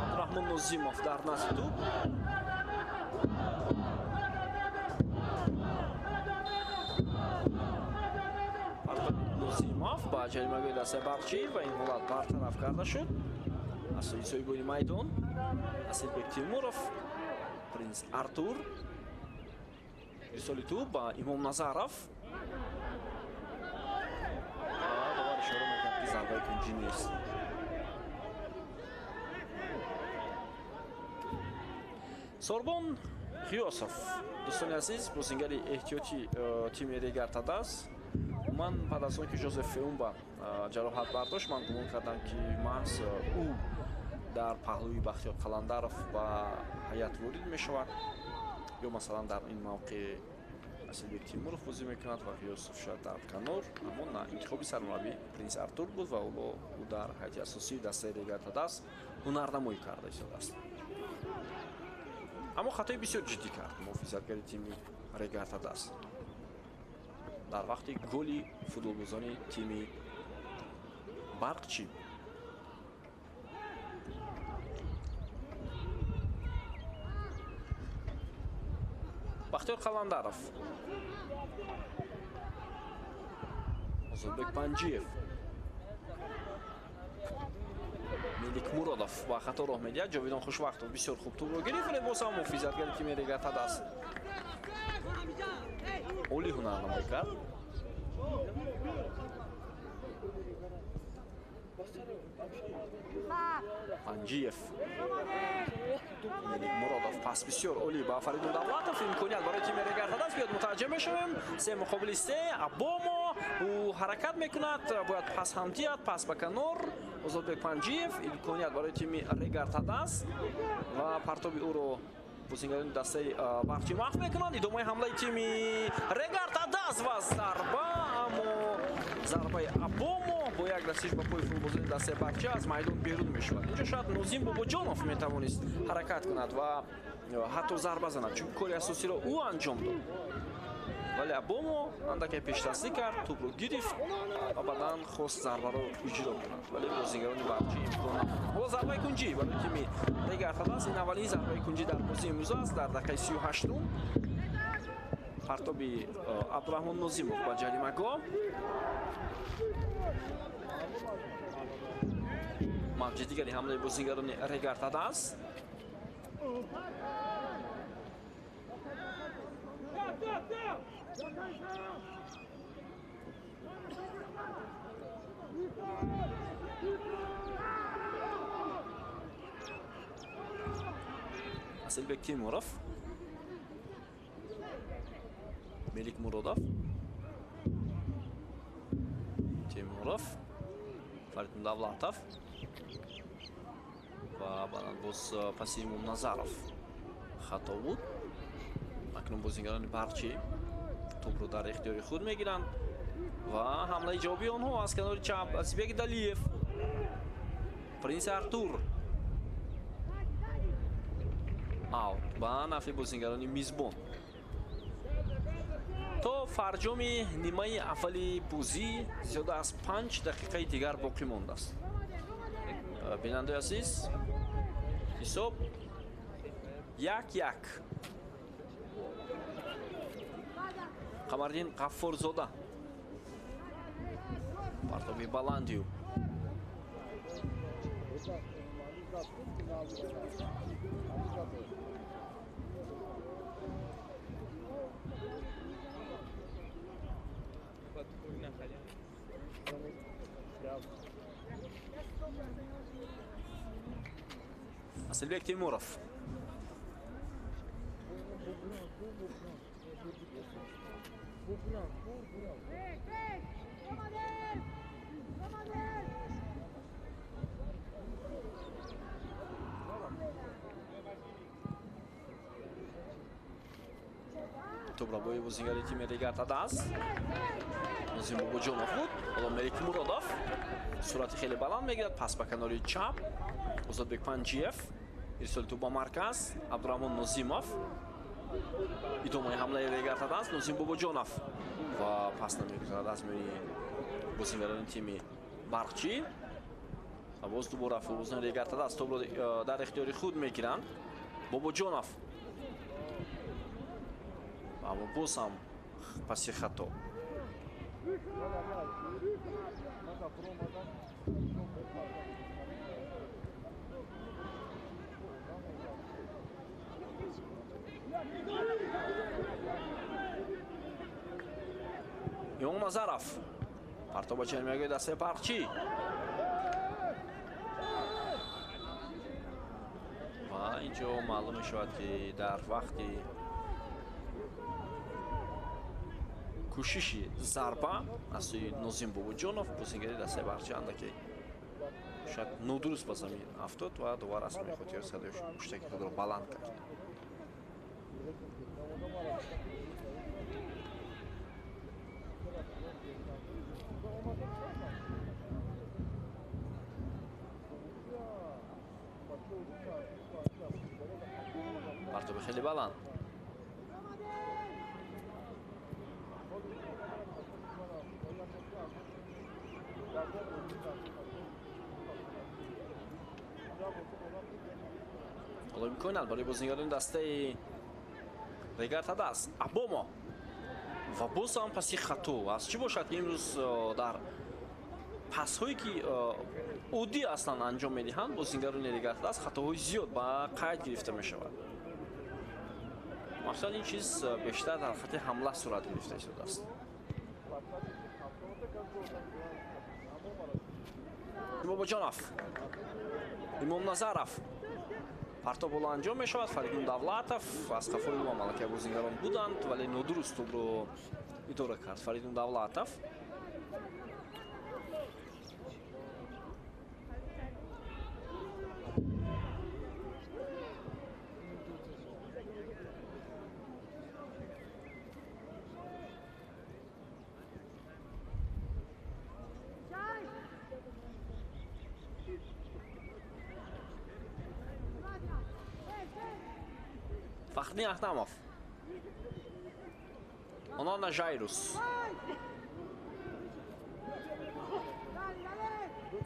Абдураҳмон Нозимов дар назди тӯб. Нозимов ба ҷаримагоҳи дастаи Барқчӣ ва ин ҳолат бартараф карда шуд. Аз сӯи соҳибони майдон Асилбек Тимуров, Принс Артур. Ирсоли тӯб ба Имом Назаров. Довар ишора мекунад, ки зарбаи кунҷӣ нест. Сорбон Ғиёсов, дӯстони азиз, бозингари эҳтиёти тими Регар-ТадАЗ. Ман баъд аз он ки Жозеф Феумба ҷароҳат бардошт, ман гумон кардам, ки маҳз ӯ дар паҳлӯи Бахтиёр Қаландаров ба ҳайат ворид мешавад, ё масалан дар ин мавқеъ Асилбек Тимуров бозӣ мекунад ва Ғиёсов шояд дар канор. Аммо на, интихоби сармураббӣ Принс Артур буд ва ӯ дар ҳайати асосии дастаи Регар-ТадАЗ ҳунарнамоӣ карда истодааст. Аммо хатои бисёр ҷиддӣ кард муҳофизатгари тими Регар-ТадАЗ дар вақти голи футболбозони тими Барқчӣ. Бахтиёр Қаландаров, Озодбек Панҷиев, Мелик Муродов ба хато роҳ медиҳад. Ҷовидон Хушвақтов бисёр хуб тӯбро гирифт, вале боз ҳам муҳофизатгари тими Регар-ТадАЗ олӣ ҳунарнамоӣ кард. Панҷиев, Мелик Муродов, пас бисёр олӣ ба Фаридун Давлатов. Имконият барои тими Регар-ТадАЗ. Биёд мутаваҷҷеҳ мешавем. 3 муқобили 3. Абомо ӯ ҳаракат мекунад, бояд пас ҳам диҳад, пас ба канор. Озодбек Панҷиев, имконият барои тими Регар-ТадАЗ ва партоби ӯро бозингарони дастаи Барқчӣ маҳв мекунанд. Идомаи ҳамлаи тими Регар-ТадАЗ ва зарба, аммо зарбаи Абомо бо як дастиш ба пои футболбозони дастаи Барқчӣ аз майдон берун мешавад. Инҷо шояд Нозим Бобоҷонов метавонист ҳаракат кунад ва ҳатто зарба занад, чун кори асосиро ӯ анҷом дод. Вале Абомо андаке пешдастӣ кард, тӯбро гирифт ва баъдан хост зарбаро иҷро кунад, вале бозингарони Барқчӣ имкон надоданд. Ҳоло зарбаи кунҷӣ барои тими Регар-ТадАЗ. Ин аввалин зарбаи кунҷӣ дар бозии имрӯза аст. Дар дақиқаи 38-ум партоби Абдураҳмон Нозимов ба ҷаримагоҳ. Мавҷи дигари ҳамлаи бозингарони Регар-ТадАЗ. Асилбек Тимуров, Мелик Муродов, Тимуров, Фаридун Давлатов ва баъдан боз паси Имом Назаров хато буд. Акнун бозингарони Барқчӣ тӯбро дар ихтиёри худ мегиранд ва ҳамлаи ҷавобии онҳо аз канори чап. Азизбек Далиев, Принс Артур, аут ба нафъи бозингарони мизбон. То фарҷоми нимаи аввали бозӣ зиёда аз 5 дақиқаи дигар боқӣ мондааст. Бинандаи азиз, ҳисоб 1-1. Қамариддин Ғаффорзода, партоби баландию. Асилбек Тимуров, Тӯбрабои бозигари тими Регар-ТадАЗ Нозим Бобоҷонов буд. Ҳоло Мелик Муродов суръати хеле баланд мегирад, пас ба канори чап Озодбек Панҷиев, ирсоли тӯб ба марказ Абдураҳмон Нозимов. Идомаи ҳамлаи Регар-ТадАЗ Нозим Бобоҷонов ва пас намегузарад аз миёни бозигарони тими Барқчӣ. Ва боз дубора футболбозони Регар-ТадАЗ тӯбро дар ихтиёри худ мегиранд. Бобоҷонов, аммо боз ҳам паси хато. Имом Назаров партоб ба ҷаримагоҳи дастаи Барқчӣ ва инҷо маълум мешавад, ки дар вақти кӯшиши зарба аз сӯи Нозим Бобоҷонов бозигари дастаи Барқчӣ андаке шояд нодуруст ба замин афтод ва довар аз ҳамин хотир садои муштаки худро баланд кард. Партоби хеле баланд. Ҳоло имконат барои бозигарони дастаи Регар-ТадАЗ Абомо ва боз ҳам паси хато. Аз чӣ бошад, ки имрӯз дар пасҳое ки оддӣ аслан анҷом медиҳанд бозигарони Регар-ТадАЗ хатоҳои зиёд ба қайд гирифта мешавад. Махсусан ин чиз бештар дар хати ҳамла сурат гирифта истодааст. Бобоҷонов, Имом Назаров партоб боло анҷом мешавад. Фаридун Давлатов аз қафои ӯ малакаи бозигарон буданд, вале нодуруст тӯбро идора кард Фаридун Давлатов. Фахриддин Ахтамов, Онона Жайрус.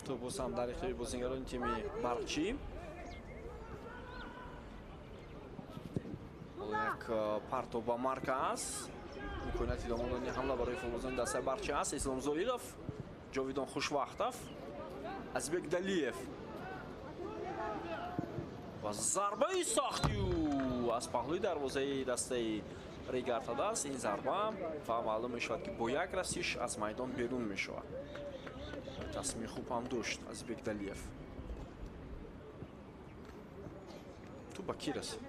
Тӯб боз ҳам дар ихтиёри бозигарони тими Барқчӣ. Як партоб ба марказ. Имконияти идома додани ҳамла барои футболбозони дастаи Барқчӣ аст. Ислом Зоиров, Ҷовидон Хушвахтов, Азизбек Далиев ва зарбаи сахти аз паҳлӯи дарвозаи дастаи Регар-ТадАЗ. Ин зарба ва маълум мешавад, ки бо як расиш аз майдон берун мешавад. Тасмими хуб ҳам дошт Азизбек Далиев. Ту ба кӣ расид?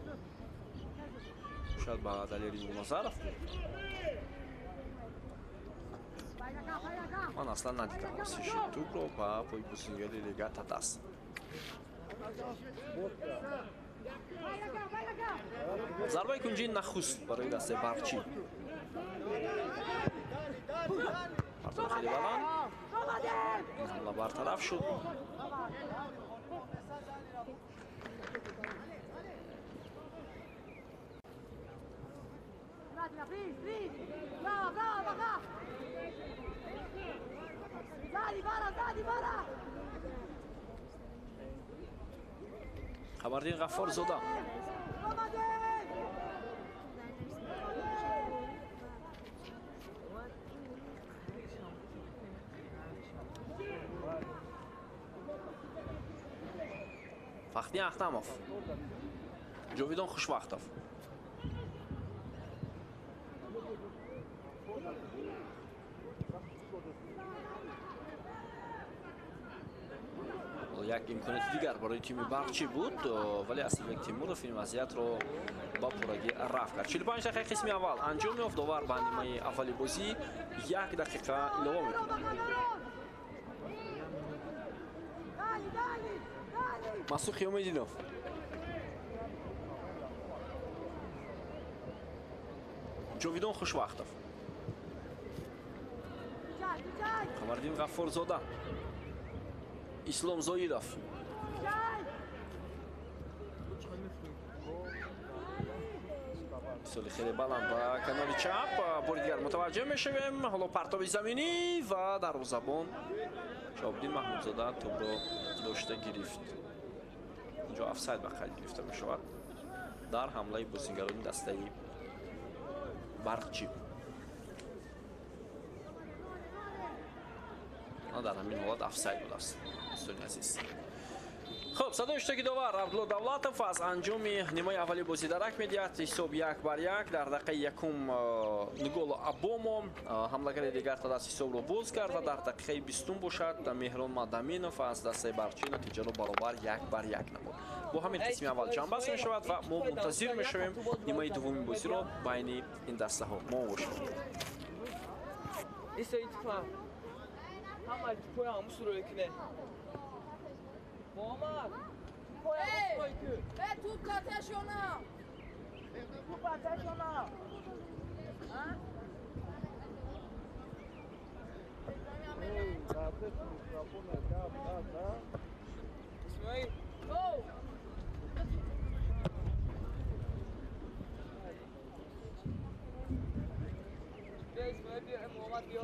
Шояд ба Далери Назаров буд. Ман аслан надидам расиши тӯбро ба пои бозигари Регар-ТадАЗ. Зарбаи кунҷии нахуст барои дастаи Барқчӣ. Партоби хеле баланд. Ин ҳамла бартараф шуд. Қамардин Ғаффорзода. Фахриддин Ахтамов, Ҷовидон Хушвахтов. Як имконияти дигар барои тими Барқчӣ буд, вале Асилбек Тимуров ин вазъиятро ба пуррагӣ рафт кард. 45 дақиқаи қисми аввал анҷом ёфт. Довар ба нимаи аввали бозӣ 1 дақиқа илова мекунад. Масуд Қиёмиддинов. Ҷовидон Хушвақтов, Қамариддин Ғаффорзода, Ислом Зоиров. Соли хеле баланд ба канори чап. Бори дигар мутаваҷҷеҳ мешавем. Ҳоло партоби заминӣ ва дарвозабон Шоҳобиддин Маҳмудзода тӯбро дошта гирифт. Инҷо офсайд ба қайд гирифта мешавад дар ҳамлаи бозигарони дастаи Барқчӣ. Дар ҳамин ҳолат офсайд будааст, дӯстони азиз. Хуб, садои иштироки довар Абдулло Давлатов аз анҷоми нимаи аввали бозӣ дарак медиҳад. Ҳисоб 1-1. Дар дақиқаи якум Нголо Абомо ҳамлагари дигар та даст ҳисобро боз кард ва дар дақиқаи 20 бошад Меҳрон Мадаминов аз дастаи Барқчӣ натиҷаро баробар 1-1 намуд. Бо ҳамин қисми аввал ҷамъбаст мешавад ва мо мунтазир мешавем нимаи дуввуми бозиро байни ин дастаҳо. Мо бошем. Muhammad! Hey! Hey, توپ ateş ona! توپ ateş ona! Ha? İsmail! Go! Bia İsmail, bia Muhammad, bia!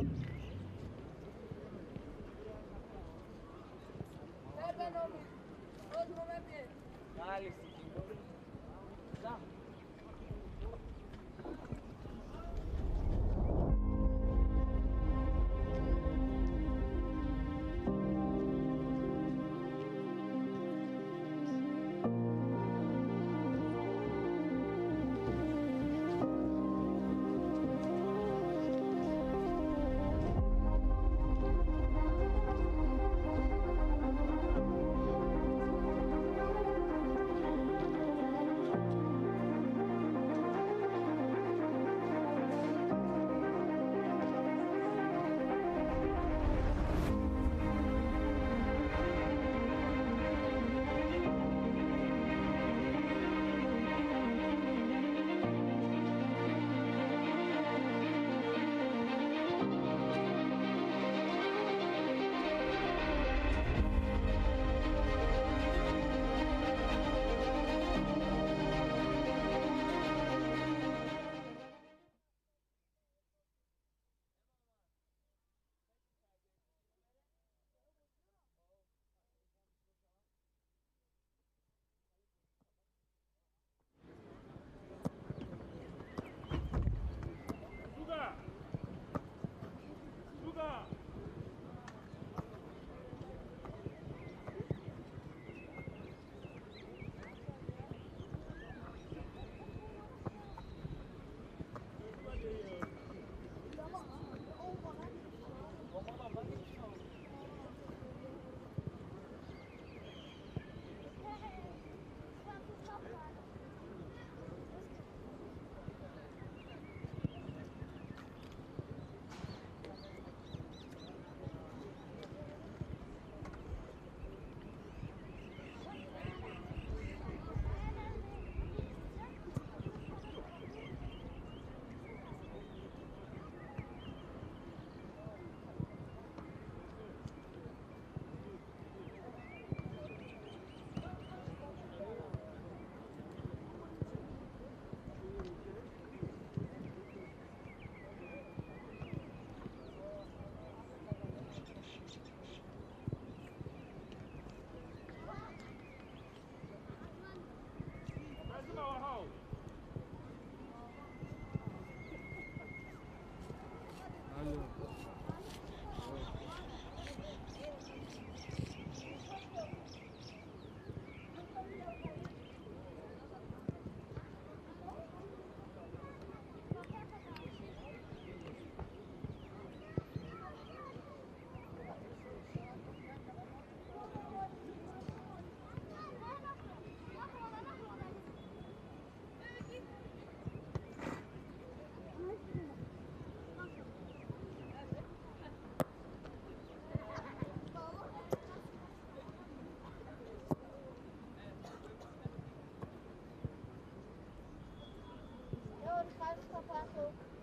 Kapato.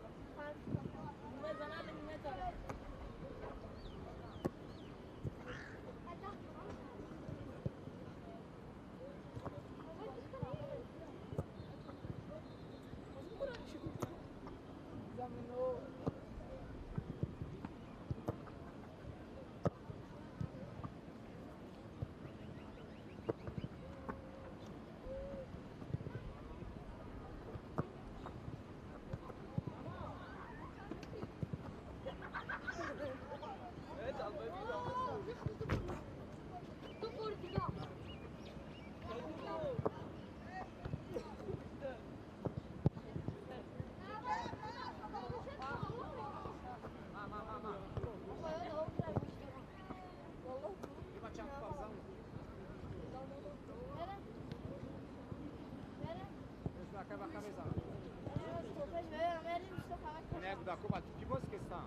Куда ки боз кестам?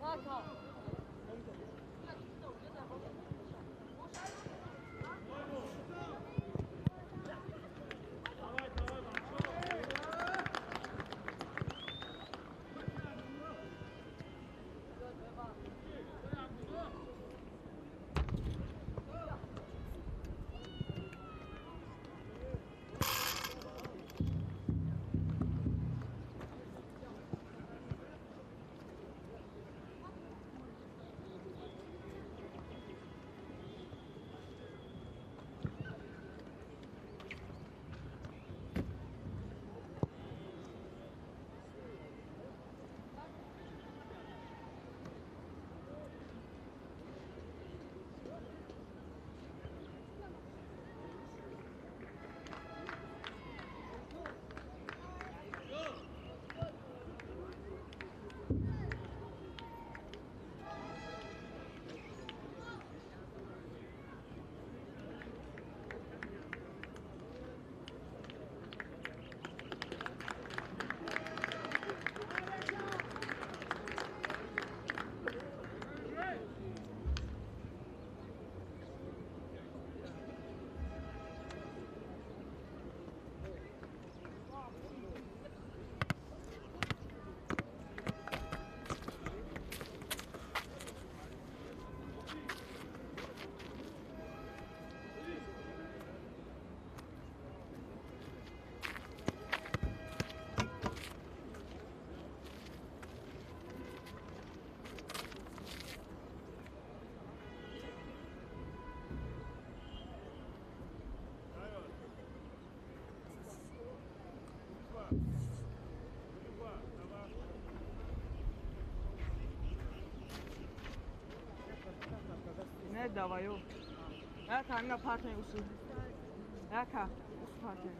Брашка! даваю. Яка ина партия усул. Яка ус партия.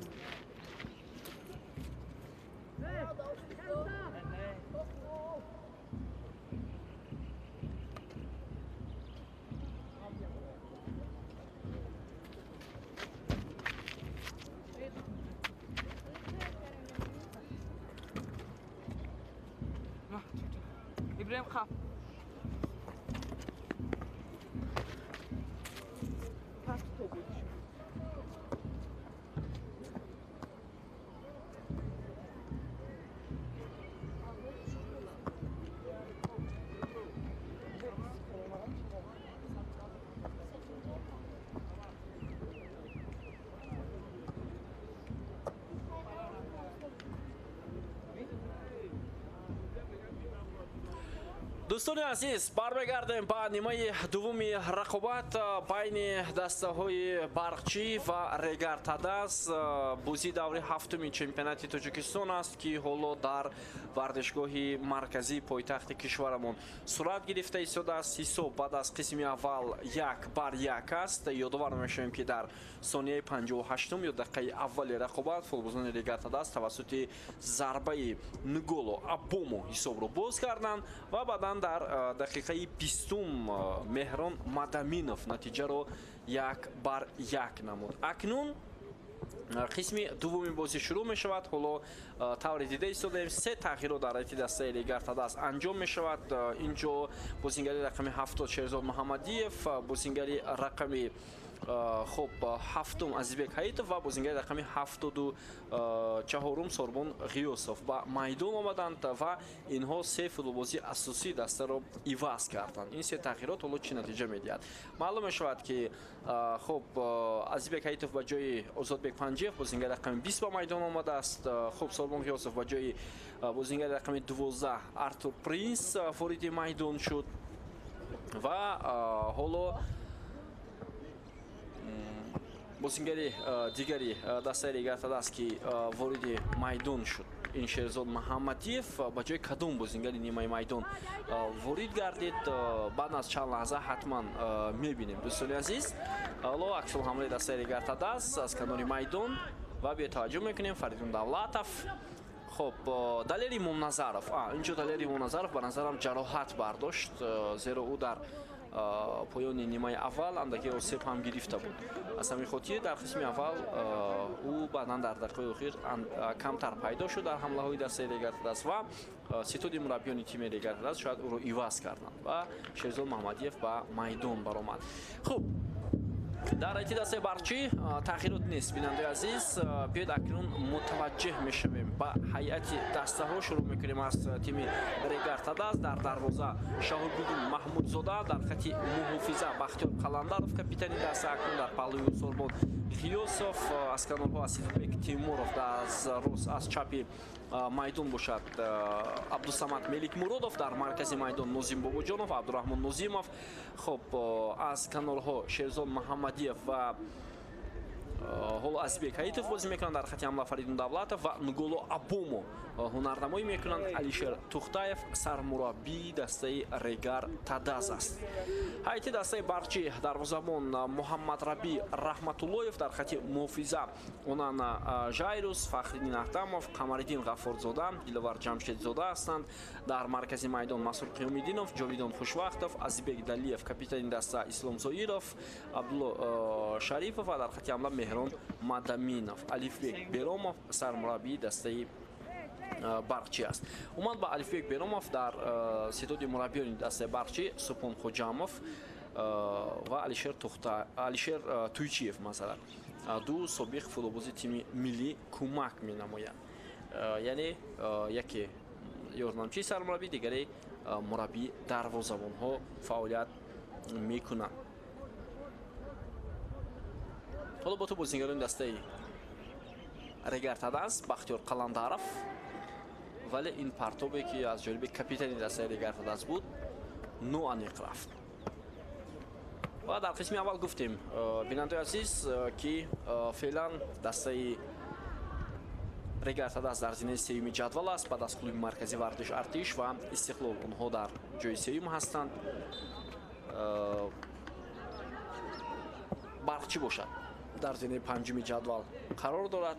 Ибраим хап. Дӯстони азиз, бармегардем ба нимаи дуввуми рақобат байни дастаҳои Барқчӣ ва Регар Тадаз. Бозии даври ҳафтуми чемпионати Тоҷикистон аст, ки ҳоло дар варзишгоҳи марказии пойтахти кишварамон сурат гирифта истодааст. Ҳисоб баъд аз қисми аввал 1-1 аст. Ёдовар мешавем, ки дар сонияи 58-ум ё дақиқаи аввали рақобат футболбозони Регар Тадаз тавассути зарбаи Нголо Абомо ҳисобро боз карданд ва баъдан дар дақиқаи 20-ум Меҳрон Мадаминов натиҷаро 1-1 намуд. Акнун қисми дуввуми бозӣ шурӯъ мешавад. Ҳоло тавре дида истодаем, се тағйирот дар ҳайати дастаи Регар Тадаз анҷом мешавад. Инҷо бозингари рақами 70 Шерзод Муҳаммадиев, бозингари рақами хуб 7 Азизбек Ҳаитов ва бозингари рақами 74 Сорбон Ғиёсов ба майдон омаданд ва инҳо се футболбози асосии дастаро иваз карданд. Ин се тағйирот ҳоло чӣ натиҷа медиҳад? Маълум мешавад, ки хуб Азизбек Ҳаитов ба ҷои Озодбек Панҷиев бозингари рақами 20 ба майдон омадааст. Хуб Сорбон Ғиёсов ба ҷои бозингари рақами 12 Артур Принс вориди майдон шуд ва ҳоло бозингари дигари дастаи Регар Тадаз, ки вориди майдон шуд, ин Шерзод Муҳаммадиев ба ҷои кадом бозингари нимаи майдон ворид гардид, баъд аз чанд лаҳза ҳатман мебинем. Дӯстони азиз, ҳоло аксулҳамлаи дастаи Регар Тадаз аз канори майдон ва бетаваҷҷӯҳ мекунем Фаридун Давлатов. Хуб, Далери Мумназаров, инҷо Далери Мумназаров ба назарам ҷароҳат бардошт, зеро ӯ дар поёни нимаи аввал андаке осеб ҳам гирифта буд. Аз ҳамин хотир дар қисми аввал ӯ баъдан дар дақиқаи охир камтар пайдо шуд дар ҳамлаҳои дастаи Регар Тадаз ва ситоди мураббиёни тими Регар Тадаз шояд ӯро иваз карданд ва Шерзод Муҳаммадиев ба майдон баромад. Хуб, дар ҳайати дастаи Барқчӣ тағйирот нест. Бинандаи азиз, биёед акнун мутаваҷҷеҳ мешавем ба ҳайати дастаҳо. Шурӯъ мекунем аз тими Регар Тадаз. Дар дарвоза Шаҳобиддин Маҳмудзода, дар хати муҳофиза Бахтиёр Қаландаров, капитани даста, акнун дар паҳлӯи ӯ Сорбон Ғиёсов, аз канорҳо Асилбек Тимуров, аз рост аз чапи майдон бошад Абдусамад Меликмуродов, дар маркази майдон Нозим Бобоҷонов, Абдураҳмон Нозимов. Хуб, аз канорҳо Шерзод Муҳаммадиев ва ҳоло Азизбек Ҳаитов бозӣ мекунанд. Дар хати ҳамла Фаридун Давлатов ва Нголо Абомо ҳунарнамоӣ мекунанд. Алишер Тухтаев сармураббии дастаи Регар Тадаз аст. Ҳайати дастаи Барқчӣ: дарвозабон Муҳаммадраби Раҳматуллоев, дар хати муҳофиза Онана Жайрус, Фахриддин Аҳтамов, Қамариддин Ғаффорзода, Диловар Ҷамшедзода ҳастанд. Дар маркази майдон Масур Қиёмиддинов, Ҷовидон Хушвақтов, Азизбек Далиев, капитани даста Ислом Зоиров, Абдулло Шарипов ва дар хати ҳамла Меҳрон Мадаминов. Алифбек Беромов сармураббии дастаи Барқчӣ аст. Умуман ба Алифбек Беромов дар ситоди мураббиёни дастаи Барқчӣ Супон Хоҷамов ва Алишер Туйчиев, масалан, ду собиқ футболбози тими миллӣ кӯмак менамоянд. Яъне яке ёрдамчии сармураббӣ, дигаре мураббии дарвозабонҳо фаъолият мекунанд. Ҳоло бо ту бозингарони дастаи Регар Тадаз Бахтиёр Қаландаров, вале ин партобе, ки аз ҷониби капитани дастаи Регар Тадаз буд, ноаниқ рафт. Ва дар қисми аввал гуфтем, бинандаи азиз, ки феълан дастаи Регар Тадаз дар зинаи сеюми ҷадвал аст. Баъд аз клуби марказии варзиш Артиш ва Истиқлол онҳо дар ҷои сеюм ҳастанд. Барқчӣ бошад дар зинаи панҷуми ҷадвал қарор дорад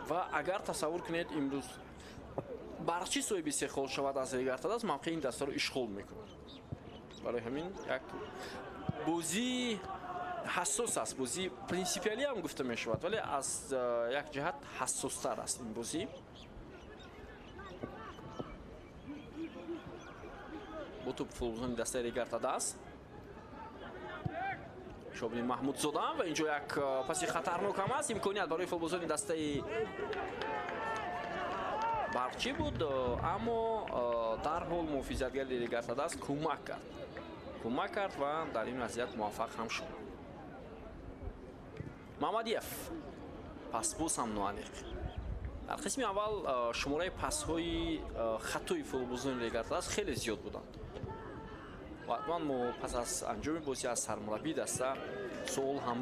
ва агар тасаввур кунед имрӯз Барқчӣ соҳиби се хол шавад аз Регар-ТадАЗ, мавқеи ин дастаро ишғол мекунад. Барои ҳамин як бозии ҳассос аст, бозии принсипиалӣ ҳам гуфта мешавад, вале аз як ҷиҳат ҳассостар аст ин бозӣ. Бо тӯб футболбозони дастаи Регар-ТадАЗ, Шобини Маҳмудзода ва инҷо як паси хатарнок ҳам аст. Имконият барои футболбозони дастаи Барқчӣ буд, аммо дарҳол муҳофизатгари Регар-ТадАЗ кӯмак кард ва дар ин вазъият муваффақ ҳам шуд. Мамадиев пасбоз ҳам ноаниқ. Дар қисми аввал шумораи пасҳои хатои футболбозони Регар-ТадАЗ хеле зиёд буданд. Ва ҳатман мо пас аз анҷоми бозӣ аз сармураббии даста суол ҳам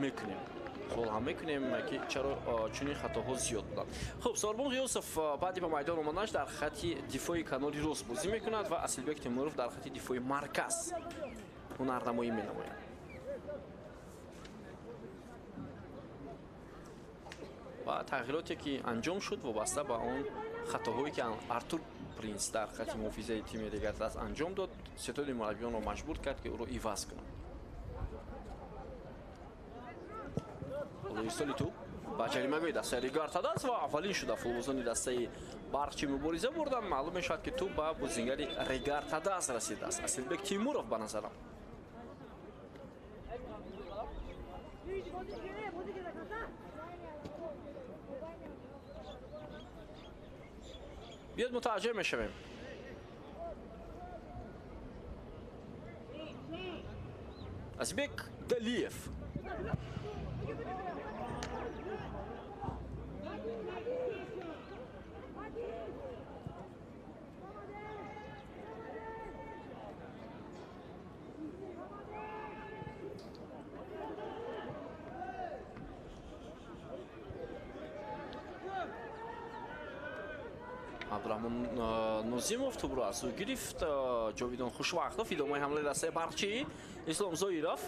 мекунем, ки чаро чунин хатоҳо зиёд буданд. Хуб, Сорбон Ғиёсов баъди ба майдон омаданаш дар хати дифои канори рост бозӣ мекунад ва Асилбек Темуров дар хати дифои марказ ҳунарнамоӣ менамояд. Ва тағйироте ки анҷом шуд вобаста ба он хатоҳое ки Артур Принс дар хати муҳофизаи тими Регар-ТадАЗ анҷом дод, сетоди мураббиёнро маҷбур кард ки ӯро иваз кунанд. Ирсоли тӯб ба ҷаримагоҳи дастаи Регар-ТадАЗ ва аввалин шуда футболбозони дастаи Барқчӣ мубориза бурданд. Маълум мешавад ки тӯб ба бозингари Регар-ТадАЗ расидааст. Асилбек Тимуров ба назарам. Биёд мутаваҷҷеҳ мешавем. Азибек Далиев. Абдурахмон Нозимов тӯбро аз ӯ гирифт. Ҷовидон Хушвақтов идомаи ҳамлаи дастаи Барқчӣ. Ислом Зоиров.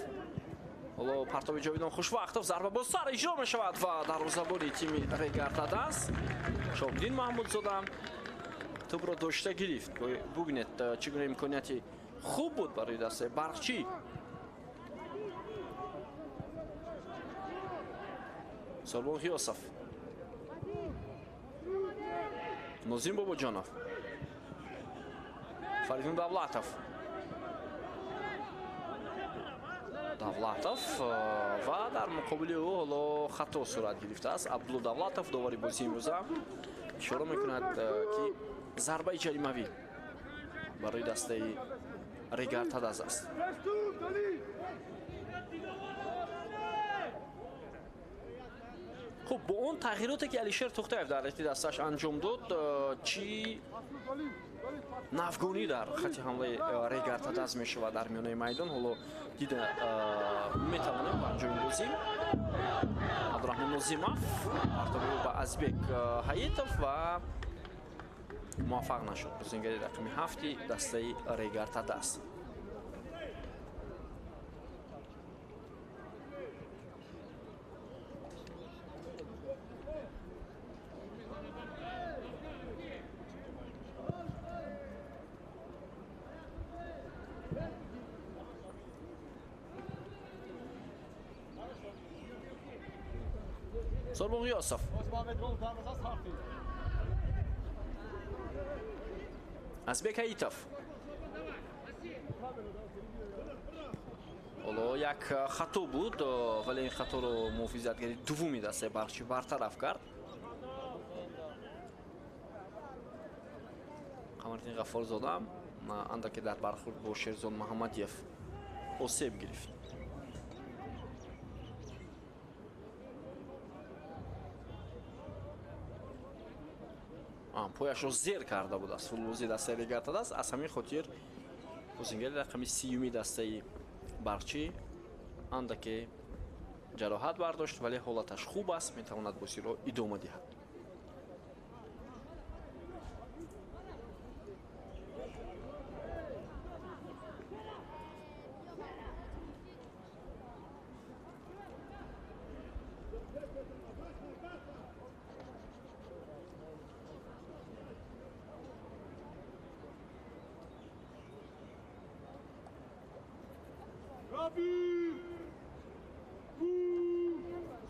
Ҳоло партоби Ҷовидон Хушвақтов зарба бо сар иҷро мешавад ва дарвозабони тими Регар-ТадАЗ Шобиддин Маҳмудзода тӯбро дошта гирифт. Бубинед чӣ гуна имконияти хуб буд барои дастаи Барқчӣ. Сорбон Ғиёсов, Нозим Бобоҷонов, Фаридун Давлатов. Давлатов ва дар муқобили ӯ ҳоло хато сурат гирифтааст. Абдулло Давлатов довари бозии имрӯза ишора мекунад, ки зарбаи ҷаримавӣ барои дастаи Регар-ТадАЗ аст. Хуб, бо он тағйироте ки Алишер Тухтаев дар ҳайати дастааш анҷом дод, чӣ навгонӣ дар хати ҳамлаи Регар-ТадАЗ мешавад дар миёнаи майдон, ҳоло дида метавонем ба анҷоми бозӣ. Абдурахмон Нозимов партоби ӯ ба Азбек Ҳаитов ва муваффақ нашуд бозингари рақами ҳафти дастаи Регар-ТадАЗ. Сорбон Ғиёсов. Азбек Ҳаитов. Ҳоло як хато буд, вале ин хаторо муҳофизатгари дуввуми дастаи Барқчӣ бартараф кард. Қамариддин Ғаффорзода андаке дар бархӯрд бо Шерзод Муҳаммадиев осеб гирифт. Пояшро зер карда буд аз футболбози дастаи Регар-ТадАЗ. Аз ҳамин хотир бозингари рақами сиюми дастаи Барқчӣ андаке ҷароҳат бардошт, вале ҳолаташ хуб аст, метавонад бозиро идома диҳад.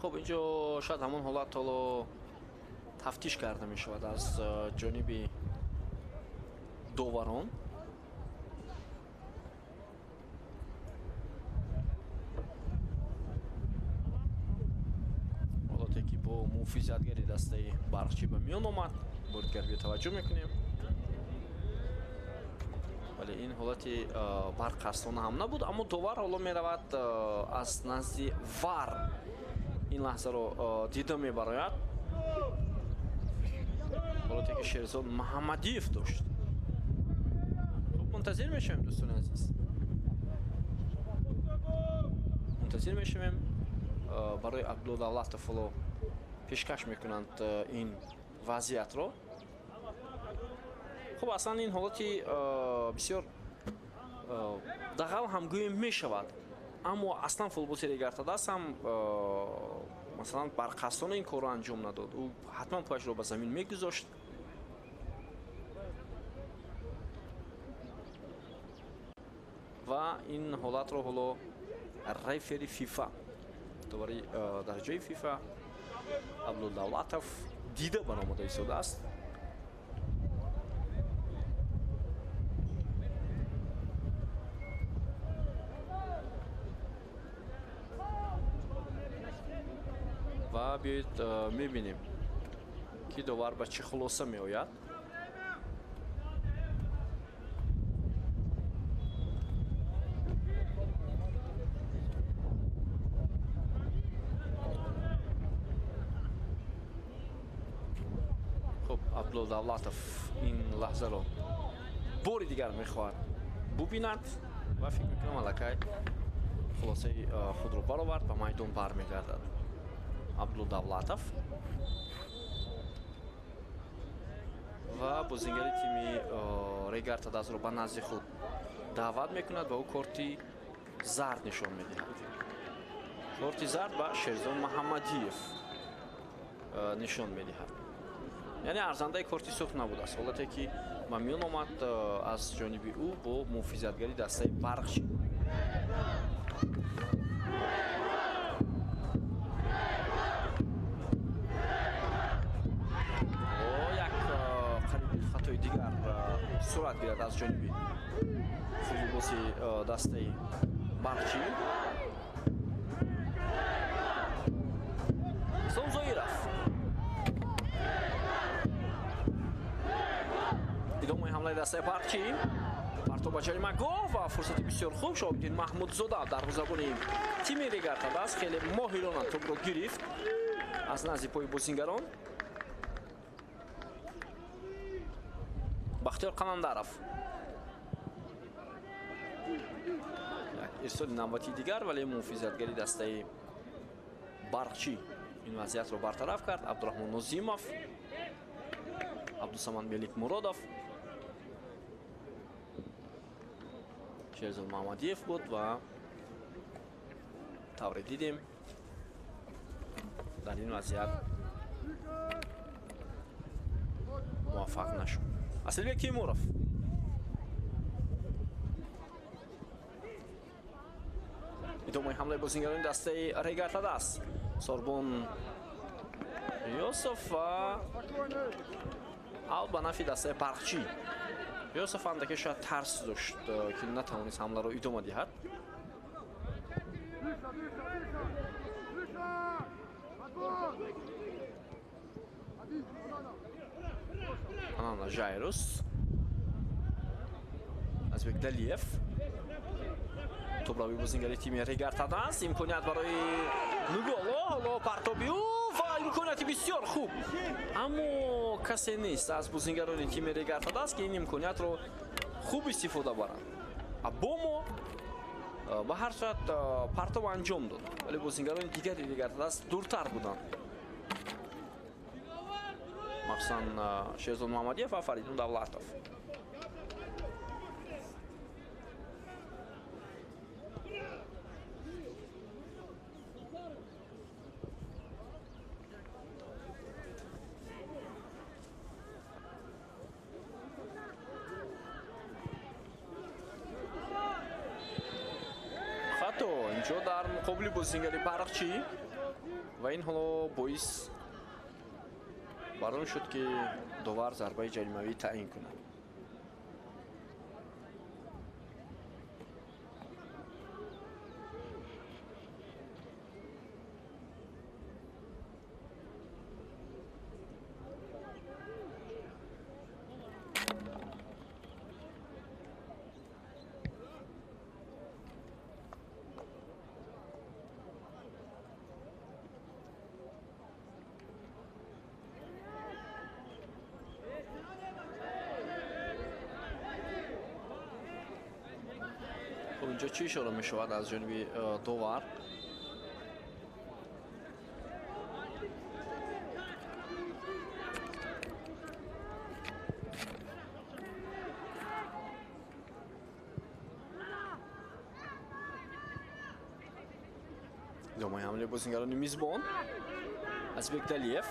Хуб, инҷо шояд ҳамон ҳолат ҳоло тафтиш карда мешавад аз ҷониби доварон. Ҳолате ки бо муҳофизатгари дастаи Барқчӣ ба миён омад, бори дигар бетаваҷҷӯҳ мекунем. Вале ин ҳолати барққасдона ҳам набуд, аммо довар ҳоло меравад аз назди ВАР ин лаҳзаро дида мебарояд. Ҳолате ки Шерзод Муҳаммадиев дошт. Хуб, мунтазир мешавем, дӯстони азиз, мунтазир мешавем. Барои Абдулло Давлатов ҳоло пешкаш мекунанд ин вазъиятро. Хуб, аслан ин ҳолати бисёр дағал ҳам гӯем мешавад, аммо аслан футболбози Регар-ТадАЗ ҳам масалан барққасдона ин корро анҷом надод. Ӯ ҳатман пояшро ба замин мегузошт. Ва ин ҳолатро ҳоло рефери ФИФА, довари дараҷаи ФИФА Абдулло Давлатов дида баромада истодааст. Ва биёед мебинем, ки довар ба чӣ хулоса меояд. Хуб, Абдулло Давлатов ин лаҳзаро бори дигар мехоҳад бубинад ва фикр мекунам аллакай хулосаи худро баровард, ба майдон бармегардад Абдулло Давлатов ва бозингари тими Регар-ТадАЗро ба назди худ даъват мекунад ва ӯ корти зард нишон медиҳад. Корти зард ба Шерзод Муҳаммадиев нишон медиҳад. Яъне арзандаи корти сурх набудааст. Ҳолате ки ба миён омад аз ҷониби ӯ бо муҳофизатгари дастаи Барқчӣ. Як қариби хатои дигар сурат гирад аз ҷониби футболбози дастаи Барқчӣ. Ислом Зоиров. Идомаи ҳамлаи дастаи Барқчӣ. Партоб ба ҷаримагоҳ ва фурсати бисёр хуб. Шоҳобиддин Маҳмудзода дарвозабони тими Регар-ТадАЗ хеле моҳирона тӯбро гирифт аз назди пои бозингарон. Бахтиёр Қаландаров. Як ирсоли навбати дигар, вале муҳофизатгари дастаи Барқчӣ ин вазъиятро бартараф кард. Абдураҳмон Нозимов, Абдусамад Меликмуродов, Шерзод Муҳаммадиев буд ва тавре дидем дар ин вазъият муваффақ нашуд. Асилбек Тимуров. Идомаи ҳамлаи бозингарони дастаи Регар-ТадАЗ. Сорбон Юсуф ва аут ба нафи дастаи Барқчӣ. Юсуф андаке шояд тарс дошт, ки натавонист ҳамларо идома диҳад. Анана Жайрус, Азбек Далиев. Тӯбрави бозингари тими Регар-ТадАЗ. Имконият барои Нуголо, ҳоло партоби ӯ ва имконияти бисёр хуб, аммо касе нест аз бозингарони тими Регар-ТадАЗ, ки ин имкониятро хуб истифода баранд. Абомо ба ҳар сурат партоб анҷом дод, вале бозингарони дигари Регар-ТадАЗ дуртар буданд, махсусан Шерзод Муҳаммадиев ва Фаридун Давлатов. Хато Инҷо дар муқобили бозингари Барқчӣ ва ин ҳоло боис бар он шуд, ки довар зарбаи ҷаримавӣ таъин кунад. Инҷо чӣ ишора мешавад аз ҷониби довар? Идомаи ҳамлаи бозингарони мизбон. Азбек Далиев.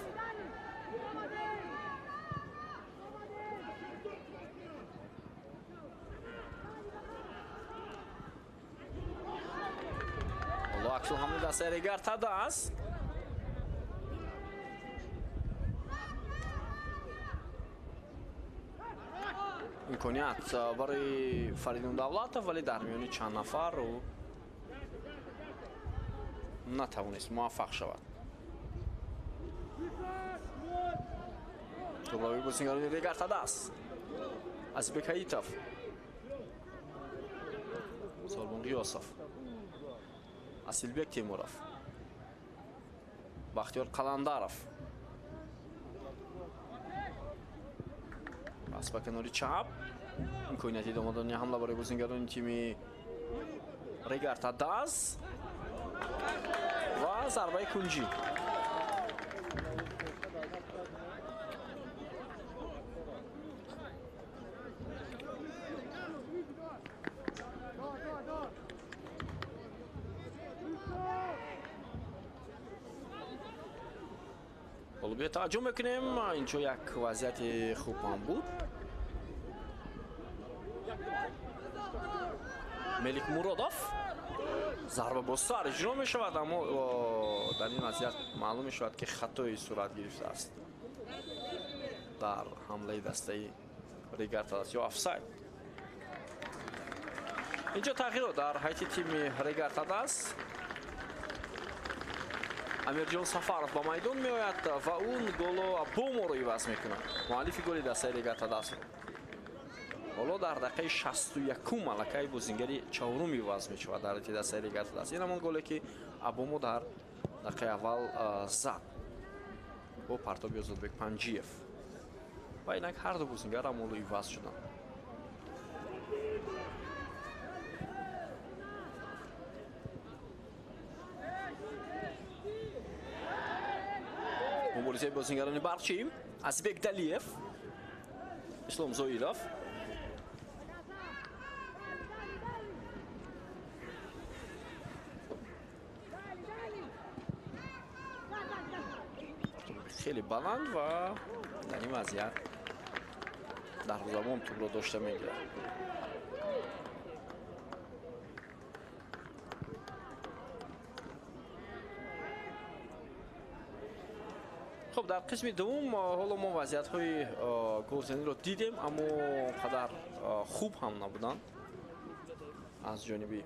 Аксулҳамли дастаи Регар-ТадАЗ. Имконият барои Фаридун Давлатов, вале дар миёни чанд нафар ӯ натавонист муваффақ шавад. Тӯбравии бозингарони Регар-ТадАЗ. Азизбек Ҳаитов. Солбон Ғиёсов. Асилбек Темуров. Бахтиёр Қаландаров. Пас ба канори чап. Имконияти идома додани ҳамла барои бозингарони тими Регар-ТадАЗ ва зарбаи кунҷӣ. Ҳоло биё таваҷҷӯҳ мекунем, инҷо як вазъияти хуб ҳам буд. Мелик Муродов зарба бо сар иҷро мешавад, аммо дар ин вазъият маълум мешавад, ки хатои сурат гирифтааст дар ҳамлаи дастаи Регар-ТадАЗ ё офсайд. Инҷо тағйирот дар ҳайати тими Регар-ТадАЗ. Амирҷон Сафаров ба майдон меояд ва ӯ Нголо Абоморо иваз мекунад, муаллифи голи дастаи Регар-ТадАЗро. Ҳоло дар дақиқаи 61 аллакай бозингари чаҳорум иваз мешавад дар ҳайати дастаи Регар-ТадАЗ. Ин ҳамон голе, ки Абомо дар дақиқаи аввал зад бо партоби Озодбек Панҷиев. Ва инак ҳар ду бозингар ҳам ҳоло иваз шуданд. Муборизаи бозингарони Барқчӣ. Азизбек Далиев, Ислом Зоиров. Хеле баланд ва дар ин вазъият дарвозабон тӯбро дошта мегирад. Хуб, дар қисми дуввум ҳоло мо вазъиятҳои голзаниро дидем, аммо қадар хуб ҳам набуданд аз ҷониби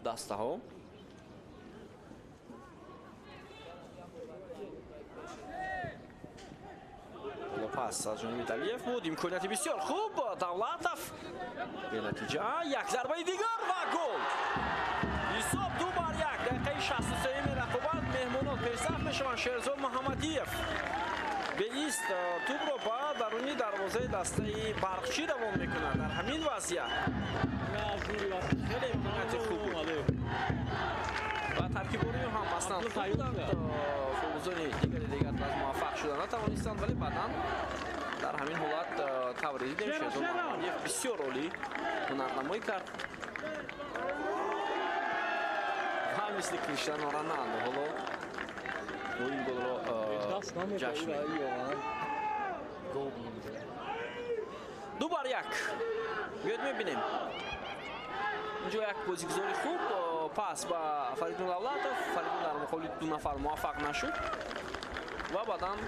дастаҳо. Ҳоло пас аз ҷониби Далиев буд, имконияти бисёр хуб. Давлатов бенатиҷа, як зарбаи дигар ва гол. Ҳисоб 2-1. Дақиқаи 63 рақобат меҳмонон пешсаф мешаванд. Шерзод Муҳаммадиев беист тӯбро ба даруни дарвозаи дастаи Барқчӣ равон мекунад. Дар ҳамин вазъият хеле имконияти хуб буд ва таркибориё ҳам аслан хуб буданд. Футболбозони дигари Регар-ТадАЗ муваффақ шуда натавонистанд, вале баъдан дар ҳамин ҳолат тавре дидем, Шерзод Муҳаммадиев бисёр олӣ ҳунарнамоӣ кард. Мисли Криштиану Роналду ҳоло ӯ ин голро ҷашн мегирад. 2-1. Биёед мебинем. Инҷо як бозигузори хуб, пас ба Фаридун Давлатов. Фаридун дар муқобили ду нафар муваффақ нашуд ва баъдан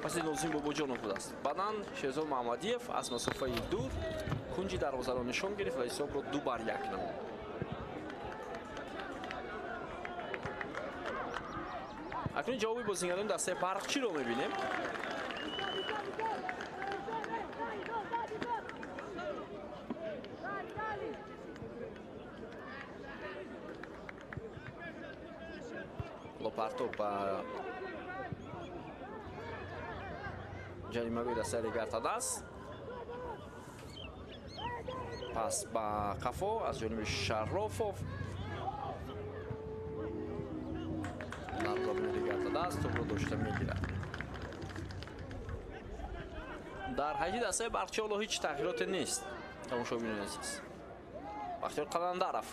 паси Нозим Бобоҷонов будааст. Баъдан Шерзод Маҳмадиев аз масофаи дур кунҷи дарвозаро нишон гирифт ва ҳисобро 2-1 намуд. Акнун ҷавоби бозингарони дастаи Барқчиро мебинем. Лопартов ба ҷаримагоҳи дастаи Регар-ТадАЗ, пас ба қафо аз ҷониби Шарофов. Дарвозабони Регар-ТадАЗ тӯбро дошта мегирад. Дар ҳайати дастаи Барқчи ҳоло ҳеҷ тағйироте нест, тамошобинони азиз. Бахтиёр Қаландаров.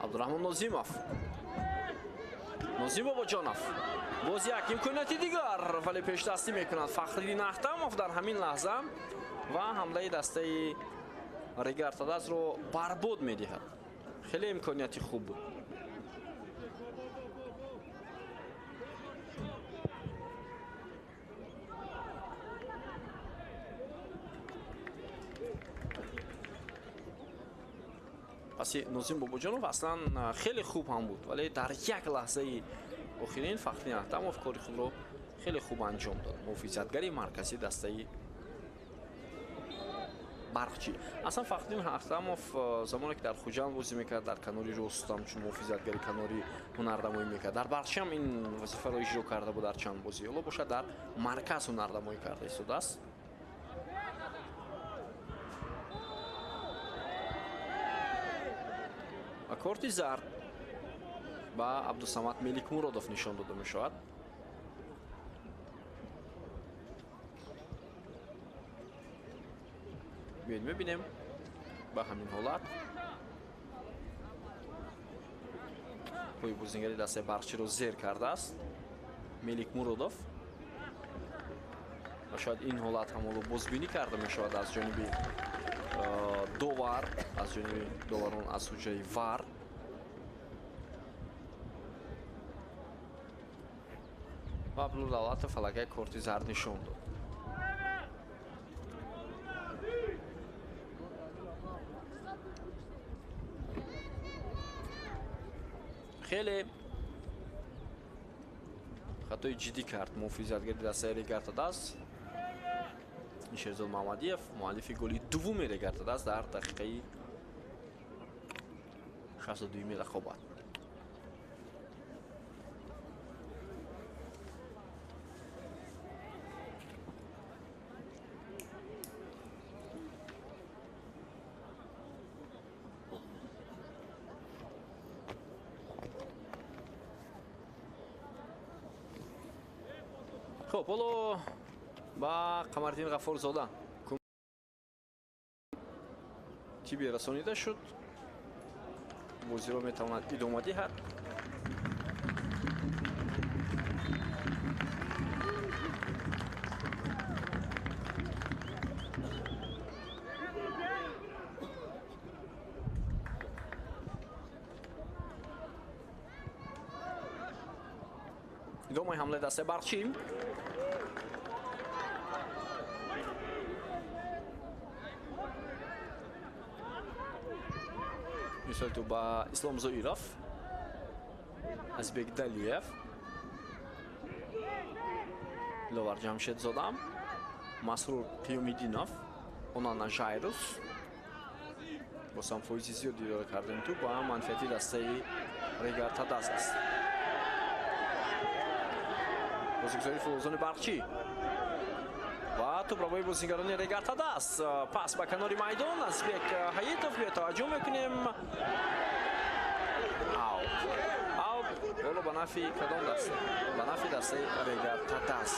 Абдурахмон Нозимов. Нозим Бобоҷонов. Боз як имконияти дигар, вале пешдастӣ мекунад Фахриддин Ахтамов дар ҳамин лаҳза ва ҳамлаи дастаи Регар-ТадАЗро барбод медиҳад. Хеле имконияти хуб буд. Паси Нозим Бобоҷонов аслан хеле хуб ҳам буд, вале дар як лаҳзаи охирин Фахриддин Ахтамов кори худро хеле хуб анҷом дод. Муҳофизатгари марказии дастаи Барқчи. Аслан Фахриддин Ахтамов замоне ки дар Хуҷанд бозӣ мекард, дар канори рост ҳамчун муҳофизатгари канори ҳунарнамоӣ мекард. Дар Барқчи ҳам ин вазифаро иҷро карда буд дар чанд бозӣ. Ҳоло бошад дар марказ ҳунарнамоӣ карда истодааст. Корти зард ба Абдусамад Меликмуродов нишон дода мешавад. Биёед мебинем ба ҳамин ҳолат пои бозингари дастаи Барқчиро зер кардааст Меликмуродов ва шояд ин ҳолат ҳам ҳоло бозбинӣ карда мешавад аз ҷониби довар, аз ҷониби доварон аз ҳуҷраи ВАР. Ва Абдулло Давлатов аллакай корти зард нишон дод. Хеле хатои ҷиддӣ кард муҳофизатгари дастаи Регар-ТадАЗ Шерзод Маҳмадиев, муаллифи голи дуввуми Регар-ТадАЗ дар дақиқаи 62-ми рақобат. Хуб, ҳоло ба Қамариддин Ғаффорзода тибби расонида шуд. Бозиро метавонад идома диҳад. Идомаи ҳамлаи дастаи Барқчи. Мисол ба Ислом Зоиров, Азбек Далиев, Ловар Ҷамшедзода, Масрур Қиёмиддинов, Онана Жайрус. Боз ҳам фоизи зиёд идора кардем тӯб ба манфиати дастаи Регар-ТадАЗ аст. Бозигузори фулозони Барқчи ва тӯбравои бозигарони Регар-ТадАЗ. Пас ба канори майдон Азбек Ҳаитов. Биё таваҷҷӯҳ мекунем. Аут. Аут. Ҳоло ба нафи кадом даста? Ба нафи дастаи Регар Тадаз.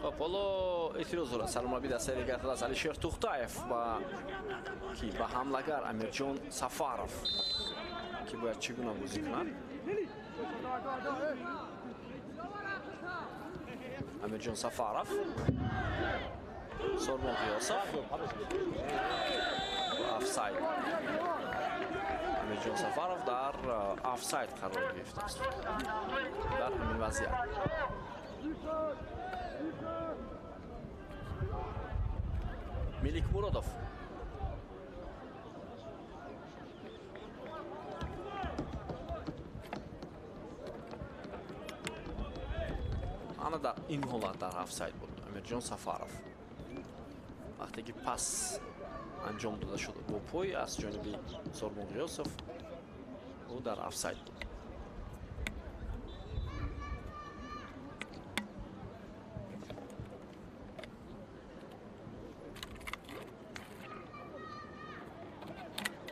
Хоб, ҳоло эътироз дорад сармурабби дастаи Регар Тадаз Алишер Тухтаев ба ки ба ҳамлагар Амирҷон Сафаров, ки бояд чӣ гуна бозӣ кунад. Амирҷон Сафаров, Сормон Ғиёсов, офсайд. Амирҷон Сафаров дар офсайд қарор гирифтааст дар ҳамин вазъият. Мелик Муродов. Ана дар ин ҳолат дар офсайд буд Амирҷон Сафаров. Вақте ки пас анҷом дода шуд бо пой аз ҷониби Сормон Ғиёсов, ӯ дар офсайд буд.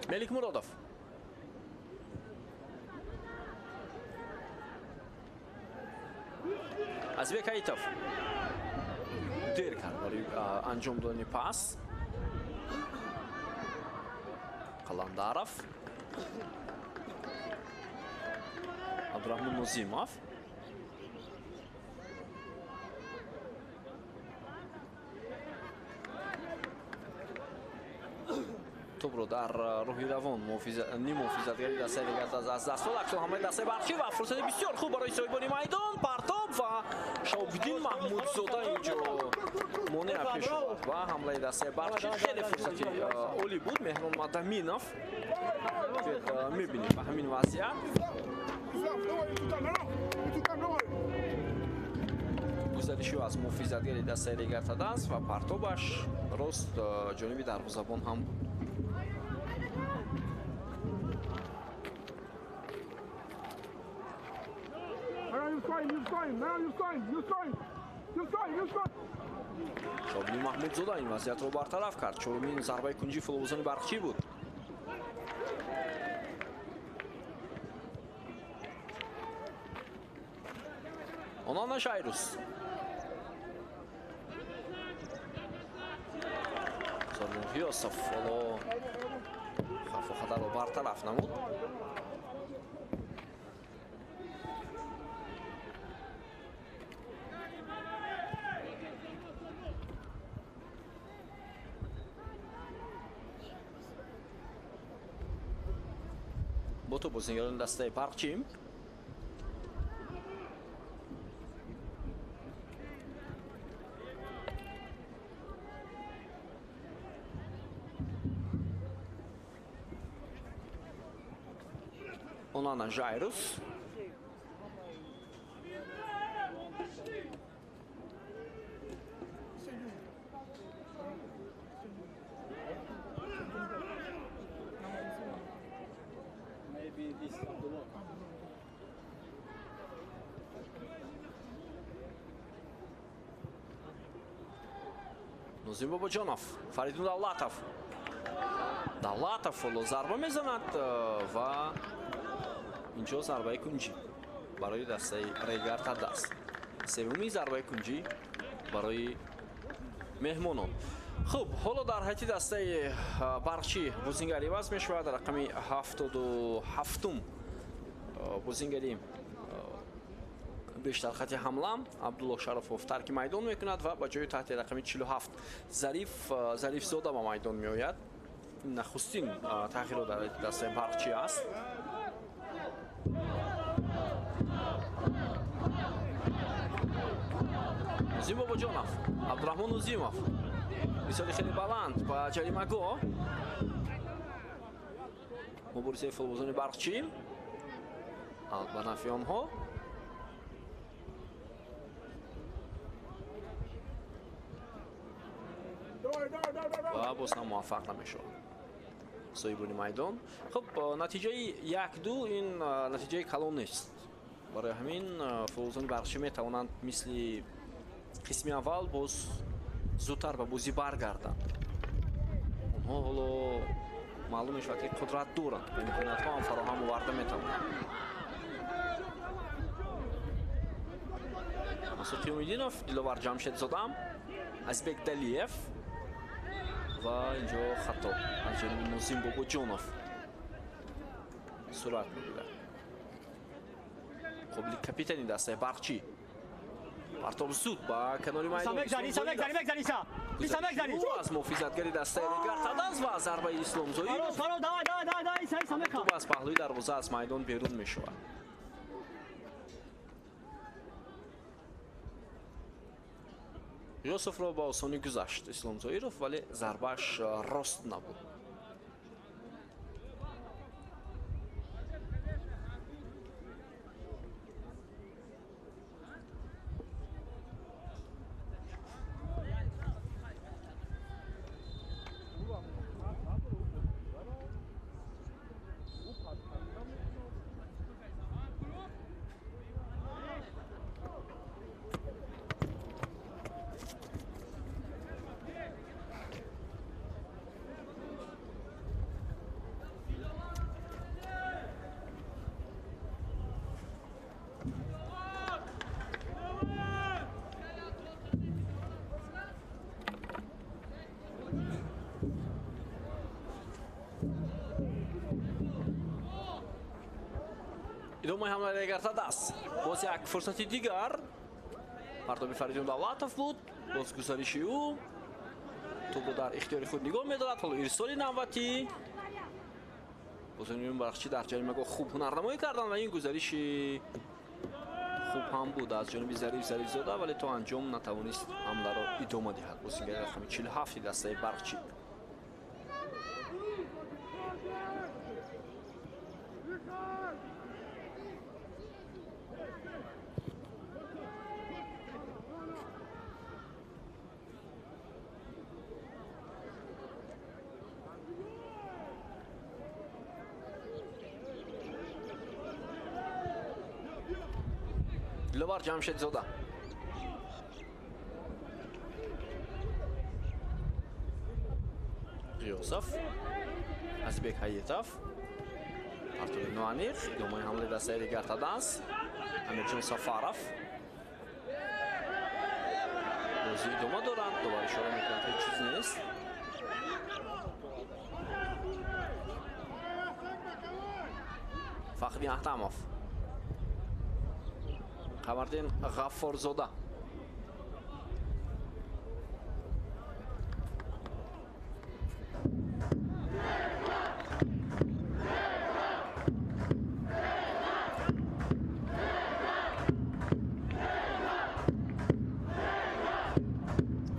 Мелик Муродов. Азбек Аитов дер кард барои анҷом додани пас. Қаландаров, Абдурахмон Нозимов. Тӯбро дар рӯҳи равон нимуҳофизатгари дастаи Регар аз даст дод. Аксул ҳамлаи дастаи Барқчӣ ва фурсати бисёр хуб барои соҳибони майдон. Партоб ва Шаҳобиддин Маҳмудзода инҷо монеа пеш овард ва ҳамлаи дастаи Барқчӣ хеле фурсати олӣ буд. Меҳрон Мадаминов мебинем ба ҳамин вазъият. Гузариши аз муҳофизатгари дастаи Регар Тадаз ва партобаш рост ҷониби дарвозабон ҳам буд. Шобини Маҳмудзода ин вазъиятро бартараф кард. Чорумин зарбаи кунҷии футболбозони Барқчӣ буд. Онана Жайрус. Сормон Ғиёсов ҳоло хавфу хатарро бартараф намуд. Бо тӯб бозигарони дастаи Барқчӣ. Онана Жайрус. Нозим Бобоҷонов, Фаридун Давлатов. Давлатов ҳоло зарба мезанад ва инҷо зарбаи кунҷӣ барои дастаи Регар Тадаз. Севумин зарбаи кунҷӣ барои меҳмонон. Хуб, ҳоло дар ҳайати дастаи Барқчӣ бозингар иваз мешавад. Рақами 77-ум бозингари бештар хати ҳамла Абдуллоҳ Шарафов тарки майдон мекунад ва ба ҷои таҳти рақами 47 Зарифзода ба майдон меояд. Нахустин тағйирот дар дастаи Барқчӣ аст. Нозим Бобоҷонов, Абдураҳмон Нозимов. Мисоли хеле баланд ба ҷаримагоҳ. Муборизаи футболбозони Барқчӣ ба нафъи онҳо. Ва боз ҳам муваффақ намешавад соҳибони майдон. Хуб, натиҷаи 1-2 ин натиҷаи калон нест. Барои ҳамин футболбозони Барқчӣ метавонанд мисли қисми аввал боз зудтар ба бозӣ баргарданд. Онҳо ҳоло маълум мешавад ки қудрат доранд, имкониятҳо ҳам фароҳам оварда метавонанд. Масуд Қиёмиддинов, Диловар Ҷамшедзода, Азизбек Далиев ва инҷо хато аз ҷониби Нозим Бобоҷонов сурат мегирад. Қобили капитани дастаи Барқчӣ. Партоб зуд ба канори майдон. Аз муҳофизатгари дастаи Регар Тадаз ва зарбаи Ислом Зоиров. Тӯб аз паҳлӯи дарвоза аз майдон берун мешавад. Юсуфро ба осонӣ гузашт Ислом Зоиров, вале зарбааш рост набуд. Идомаи ҳамлаи Регар Тадаз. Боз як фурсати дигар. Партоби Фаридун Давлатов буд. Боз гузариши ӯ. Тӯбро дар ихтиёри худ нигоҳ медорад. Ҳоло ирсоли навбатӣ. Бозинони Барқчӣ дар ҷаримагоҳ хуб ҳунарнамоӣ карданд ва ин гузариши хуб ҳам буд аз ҷониби Зариф Зарифзода, вале то анҷом натавонист ҳамларо идома диҳад. Бозигари рақами 47 дастаи Барқчӣ. Диловар Ҷамшедзода. Ғиёсов, Азизбек Ҳаитов, Партоби ноаниқ, идомаи ҳамлаи дастаи Регар Тадаз, Амирҷон Сафаров. Бозӣ идома доранд, довар ишора мекунад, ҳеҷ чиз нест. Фахриддин Аҳтамов, Қамардин Ғаффорзода.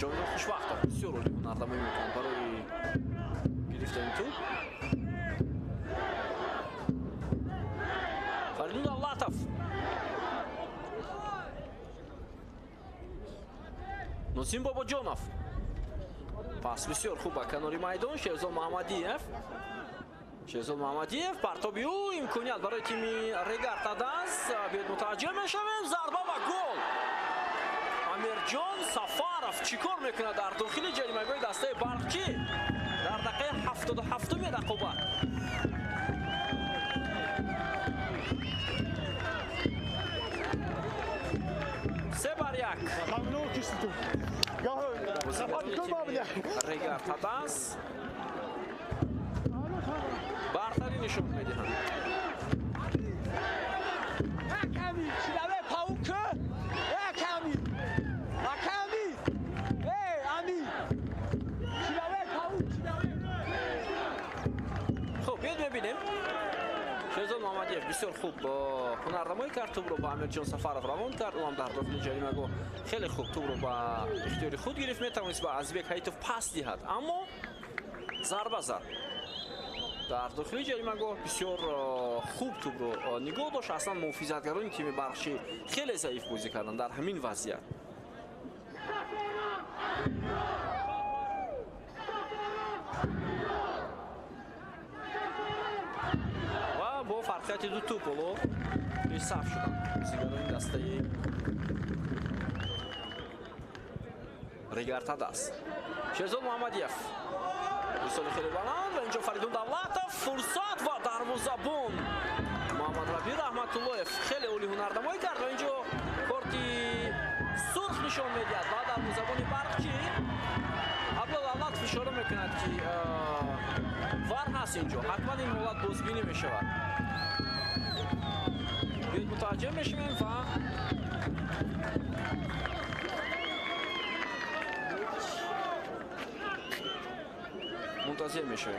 Ҷовидон Хушвақтов бисёр олӣ ҳунарнамоӣ мекунад барои гирифтани тӯб. Фаридун Давлатов. Носим Бобоҷонов. Пас бисёр хуб ба канори майдон. Шерзод Муҳаммадиев. Шерзод Муҳаммадиев, партоби ӯ, имконият барои тими Регар Тадаз. Биёед мутаваҷҷеҳ мешавем. Зарба ва гол. Амирҷон Сафаров чӣ кор мекунад дар дохили ҷаримагоҳи дастаи Барқчӣ дар дақиқаи 77-уми рақобат? 3-1. Регар Тадаз бартарӣ нишон медиҳанд. Хуб, биёед мебинем. Шерзод Муҳаммадиев бисёр хуб ҳунарнамоӣ кард, тӯбро ба Амирҷон Сафаров равон кард. Ӯ ҳам дар дохили ҷаримагоҳ хеле хуб тӯбро ба ихтиёри худ гирифт, метавонист ба Азизбек Ҳаитов пас диҳад, аммо зарба зад. Дар дохили ҷаримагоҳ бисёр хуб тӯбро нигоҳ дошт. Аслан муҳофизатгарони тими Барқчӣ хеле заиф бозӣ карданд дар ҳамин вазъият. Ва бо фарқияти ду тӯб ҳоло пешсаф шуданд бозигарони дастаи Регар-ТадАЗ. Шерзод Муҳаммадиев ирсоли хеле баланд ва инҷо Фаридун Давлатов фурсат ва дарвозабон Муҳаммад Рабӣ Раҳматуллоев хеле олӣ ҳунарнамоӣ кард ва инҷо корти сурх нишон медиҳад ва дарвозабони Барқчӣ Абдулло Давлатов ишора мекунад, ки вар ҳаст инҷо, ҳатман ин ҳолат бозбинӣ мешавад. Биёед мутаваҷҷеҳ мешавем ва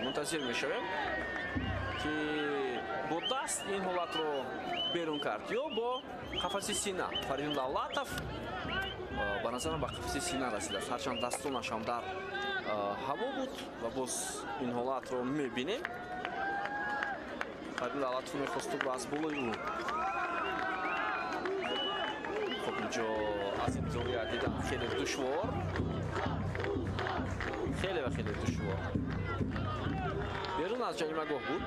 мунтазир мешавем, ки бо даст ин ҳолатро берун кард ё бо қафаси сина. Фаридун Давлатов ба назарам ба қафаси сина расидааст, ҳарчанд дастонаш ҳам дар ҳаво буд ва боз ин ҳолатро мебинем. Фаридун Давлатов мехост тӯбро аз болои ӯ. Хуб, инҷо аз ин зовия дидан хеле душвор, хеле ва хеле душвор. Берун аз ҷаримагоҳ буд.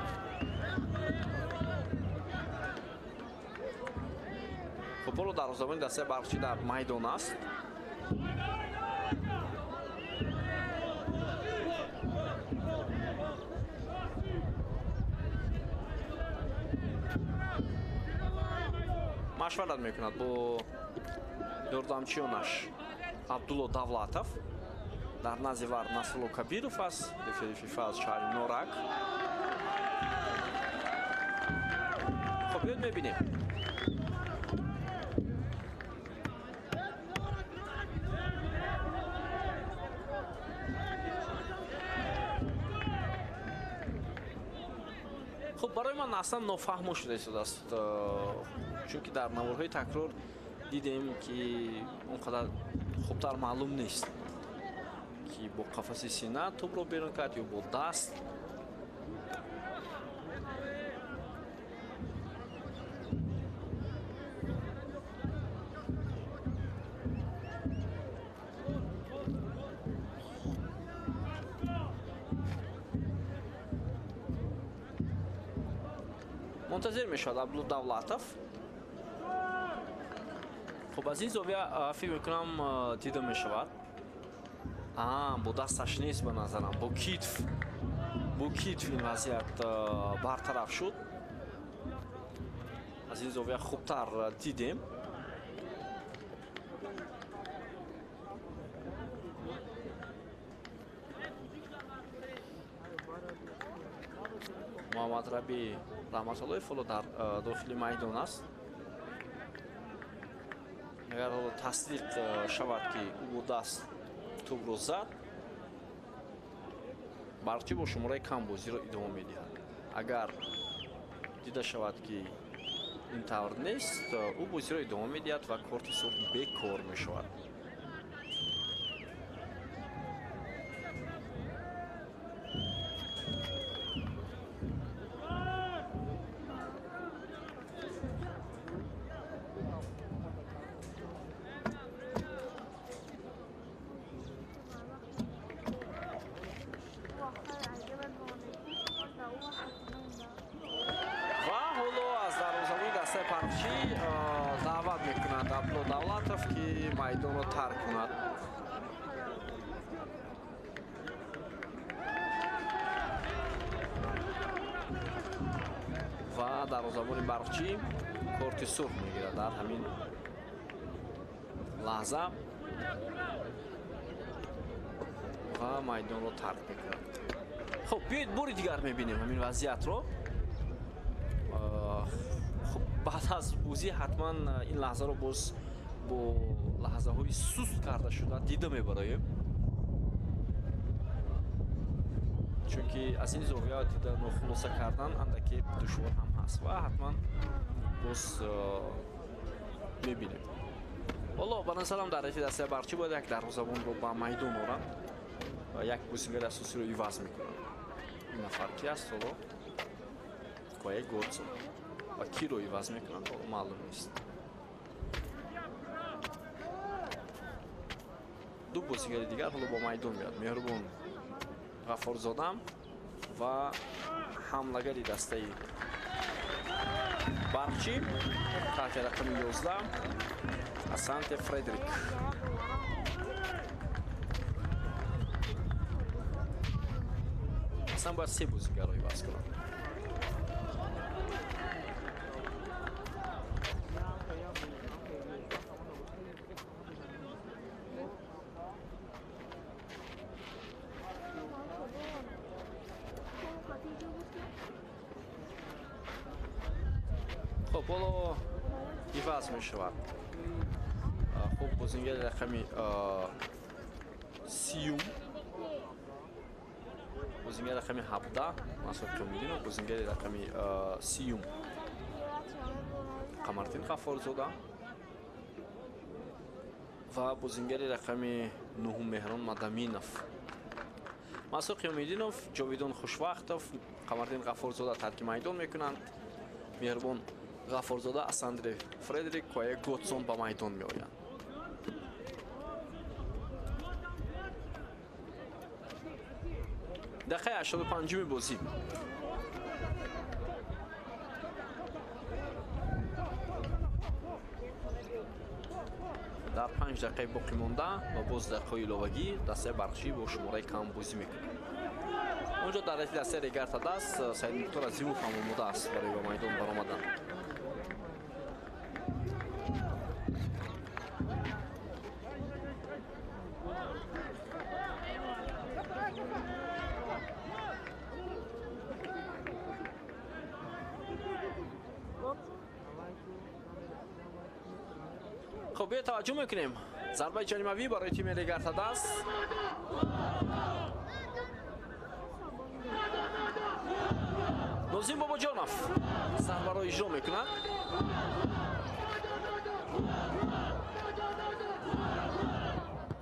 Хуб, ҳоло дарвозабони дастаи Барқчӣ дар майдон аст. Машварат мекунад бо ёрдамчиёнаш Абдулло Давлатов. Дар назди вар Насрулло Кабиров аст, рефери ФИФА аз шаҳри Норак. Хуб, биёед мебинем. Хуб, барои ман аслан нофаҳмо шуда истодааст, чунки дар наворҳои такрор дидем, ки он қадар хубтар маълум нест, ки бо қафаси сина тӯбро берун кард ё бо даст. Мунтазир мешавад Абдулло Давлатов. Хуб, аз ин зовия фикр мекунам дида мешавад. Бо дасташ нест ба назарам, бо китф ин вазъият бартараф шуд. Аз ин зовия хубтар дидем. Муҳаммад Рабӣ Раҳматуллоев ҳоло дар дохили майдон аст. Агар ҳоло тасдиқ шавад, ки ӯ бо даст тӯбро зад, Барқчӣ бо шумораи кам бозиро идома медиҳад. Агар дида шавад, ки ин тавр нест, ӯ бозиро идома медиҳад ва корти сурх бекор мешавад. Даъват мекунад Абдулло Давлатов, ки майдонро тарк кунад. Ва дарвозабони Барқчӣ корти сурх мегирад дар ҳамин лаҳза ва майдонро тарк мекунад. Хуб, биёед бори дигар мебинем ҳамин вазъиятро. Хуб, баъд аз бозӣ ҳатман ин лаҳзаро боз бо лаҳзаҳои суст карда шуда дида мебароем, чунки аз ин зовия дидану хулоса кардан андаке душвор ҳам ҳаст ва ҳатман боз мебинем. Ҳоло ба назарам дар ҳайати дастаи Барқчӣ бояд як дарвозабонро ба майдон оранд ва як бозигари асосиро иваз мекунанд. Ин нафар ки аст ҳоло? Кое Готсон. Ва киро иваз мекунанд, ҳоло маълум нест. Ду бозигари дигар ҳоло ба майдон меояд. Меҳрубон Ғаффорзода ва ҳамлагари дастаи Барқчӣ таҳти рақами 11 Асанте Фредерик. Аслан бояд се бозигарро иваз кунанд. Хуб, ҳоло иваз мешавад. Хуб, бозингари рақами 30, бозингари рақами 17 Масуд Қиёмиддинов, бозингари рақами 30 Қамардин Ғаффорзода ва бозингари рақами 9 Меҳрон Мадаминов. Масуд Қиёмиддинов, Ҷовидон Хушвақтов, Қамардин Ғаффорзода тарки майдон мекунанд. Меҳрубон Ғаффорзода, Асандре Фредерик ва Готсон ба майдон меоянд. Дақиқаи 85-уми бозӣ. Дар 5 дақиқаи боқӣ монда ва боз дақиқаҳои иловагӣ дастаи Барқчӣ бо шумораи кам бозӣ мекунад. Онҷо дар ҳайати дастаи Регар-ТадАЗ Саид Мухтор Азимов ҳам омода аст барои ба майдон баромадан. Хуб, биё таваҷҷӯҳ мекунем. Зарбаи ҷаримавӣ барои тими Регар-ТадАЗ. Нозим Бобоҷонов зарбаро иҷро мекунад.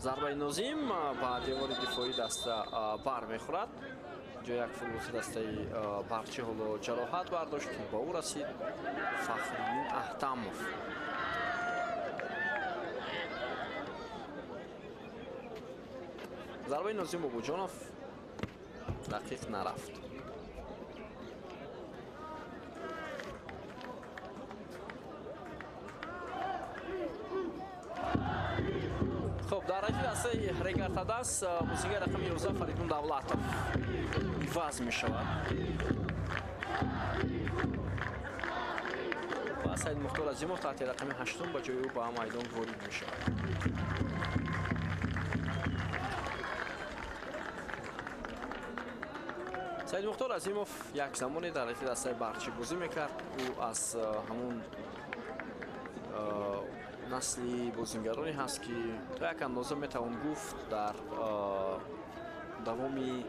Зарбаи Нозим ба девори дифоии даста бар мехӯрад. Ҷо як футболисти дастаи Барқчӣ ҳоло ҷароҳат бардошт, ба ӯ расид Фахриддин Аҳтамов. Зарбаи Нозим Бобоҷонов дақиқ нарафт. Хуб, дар ҳайати дастаи Регар-ТадАЗ бозигари рақами 11 Фаридун Давлатов иваз мешавад ва Саид Мухтор Азимов таҳти рақами 8 ба ҷои ӯ ба майдон ворид мешавад. Саид Мухтор Азимов як замоне дар ҳайати дастаи Барқчӣ бозӣ мекард. Ӯ аз ҳамун насли бозингароне ҳаст, ки то як андоза метавон гуфт дар давоми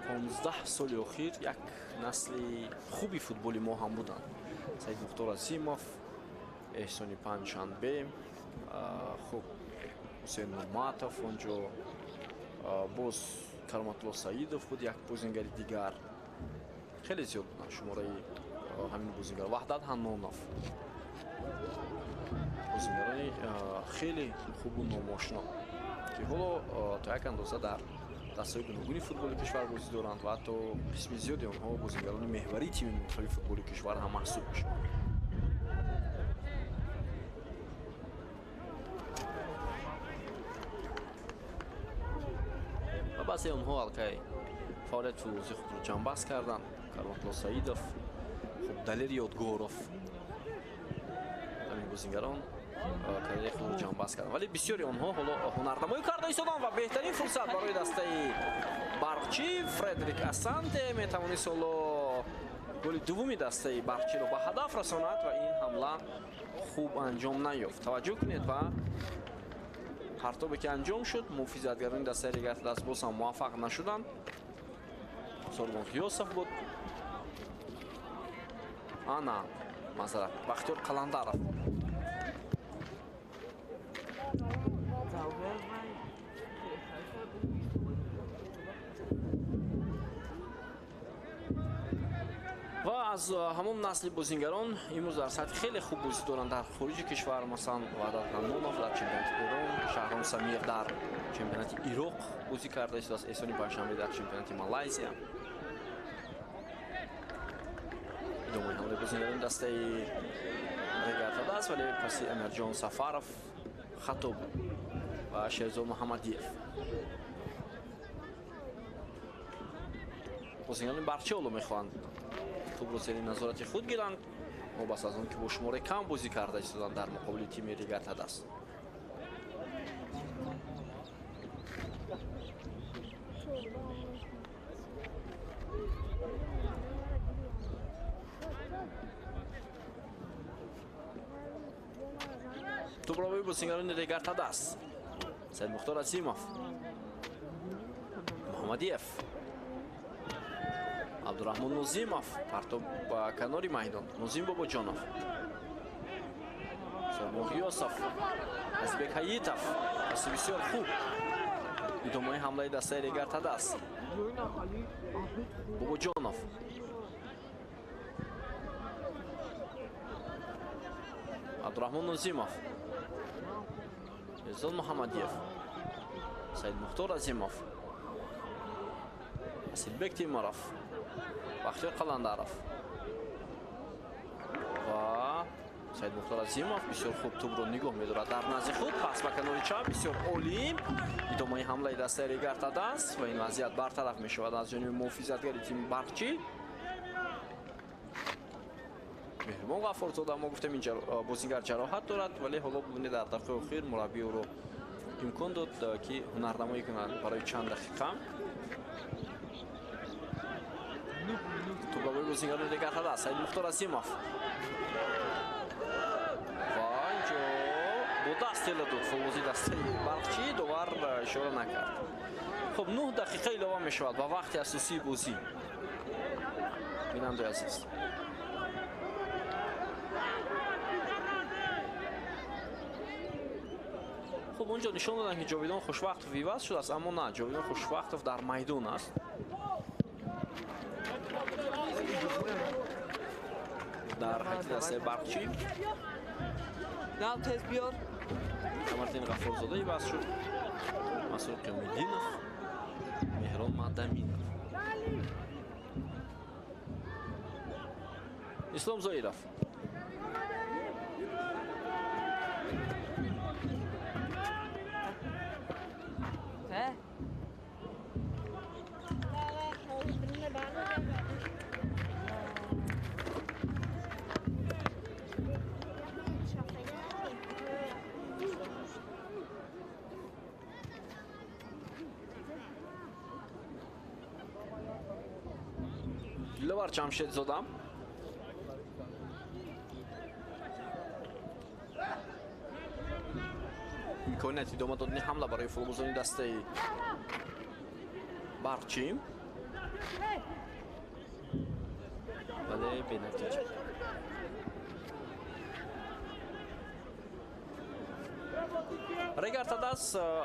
15 соли охир як насли хуби футболи мо ҳам буданд. Саид Мухтор Азимов, Эҳсони Панҷшанбе, хуб, Ҳусейн Нурматов, онҷо боз Кароматулло Саидов буд, як бозингари дигар. Хеле зиёд буданд шумораи ҳамин бозингар. Ваҳдат Ҳаннонов, бозингарони хеле хубу номошно, ки ҳоло то як андоза дар дастаҳои гуногуни футболи кишвар бозӣ доранд ва ҳатто қисми зиёди онҳо бозингарони меҳварии тими мунтахаби футболи кишвар ҳам маҳсуб мешаванд. Ва баъзе онҳо аллакай фаъолияти футболии худро ҷамъбаст карданд. Кароматулло Саидов, хуб, Далер Ёдгоров, ҳамин бозингарон карьераи худро ҷамъбаст карданд, вале бисёри онҳо ҳоло ҳунарнамоӣ карда истоданд ва беҳтарин фурсат барои дастаи Барқчӣ. Фредерик Асанте метавонист ҳоло голи дуввуми дастаи Барқчиро ба ҳадаф расонад ва ин ҳамла хуб анҷом наёфт. Таваҷҷӯҳ кунед ба партобе ки анҷом шуд, муҳофизатгарони дастаи Регар-ТадАЗ боз ҳам муваффақ нашуданд. Сорбон Ғиёсов буд. Ана, мазарат, Бахтиёр Қаландаров. Аз ҳамон насли бозингарон имрӯз дар сатҳи хеле хуб бозӣ доранд дар хориҷи кишвар, масалан Ваҳдат Ҳаннонов дар чемпионати Эрон, Шаҳром Самиев дар чемпионати Ироқ бозӣ карда истодааст, Эҳсони Панҷшанбе дар чемпионати Малайзия. Идомаи ҳамлаи бозингарони дастаи Регар-ТадАЗ, вале паси Амирҷон Сафаров хато буд ва Шерзод Муҳаммадиев. Бозингарони Барқчӣ ҳоло мехоҳанд тӯбро зери назорати худ гиранд, вобаста аз он ки бо шумораи кам бозӣ карда истоданд дар муқобили тими Регар-ТадАЗ. Тӯбро бозингарони Регар-ТадАЗ. Саидмухтор Азимов, Муҳаммадиев, Абдураҳмон Нозимов, партоб ба канори майдон, Нозим Бобоҷонов, Сормон Ғиёсов, Азизбек Ҳаитов, паси бисёр хуб. Идомаи ҳамлаи дастаи Регар-ТадАЗ. Бобоҷонов, Абдураҳмон Нозимов, Шерзод Муҳаммадиев, Саидмухтор Азимов, Асилбек Темуров, Бахтиёр Қаландаров ва Саидмухтор Азимов бисёр хуб тӯбро нигоҳ медорад дар назди худ, пас ба канори чап бисёр олӣ. Идомаи ҳамлаи дастаи Регар-ТадАЗ ва ин вазъият бартараф мешавад аз ҷониби муҳофизатгари тими Барқчӣ. Меҳрибон Ғаффорзода, мо гуфтем ин бозингар ҷароҳат дорад, вале ҳоло бубинед дар дақиқаи охир мураббӣ ӯро имкон дод ки ҳунарнамоӣ кунад барои чанд дақиқа. Тӯбро бозингарони Регар-ТадАЗ, Саидмухтор Азимов ва инҷо бо даст тела дод футболбози дастаи Барқчӣ, довар ишора накард. Хуб, 9 дақиқа илова мешавад ба вақти асосии бозӣ. Бинандаи азиз, хуб, онҷо нишон доданд ки Ҷовидон Хушвақтов иваз шудааст, аммо на, Ҷовидон Хушвақтов дар майдон аст. Дар ҳайати дастаи Барқчӣ тез биёр. Камартин Ғаффорзода иваз шуд, Масрур Қиёмиддинов, Меҳрон Мадаминов, Ислом Зоиров. Диловар Ҷамшедзода, имконияти идома додани ҳамла барои футболбозони дастаи Барқчӣ, вале бенатиҷа. Регар-ТадАЗ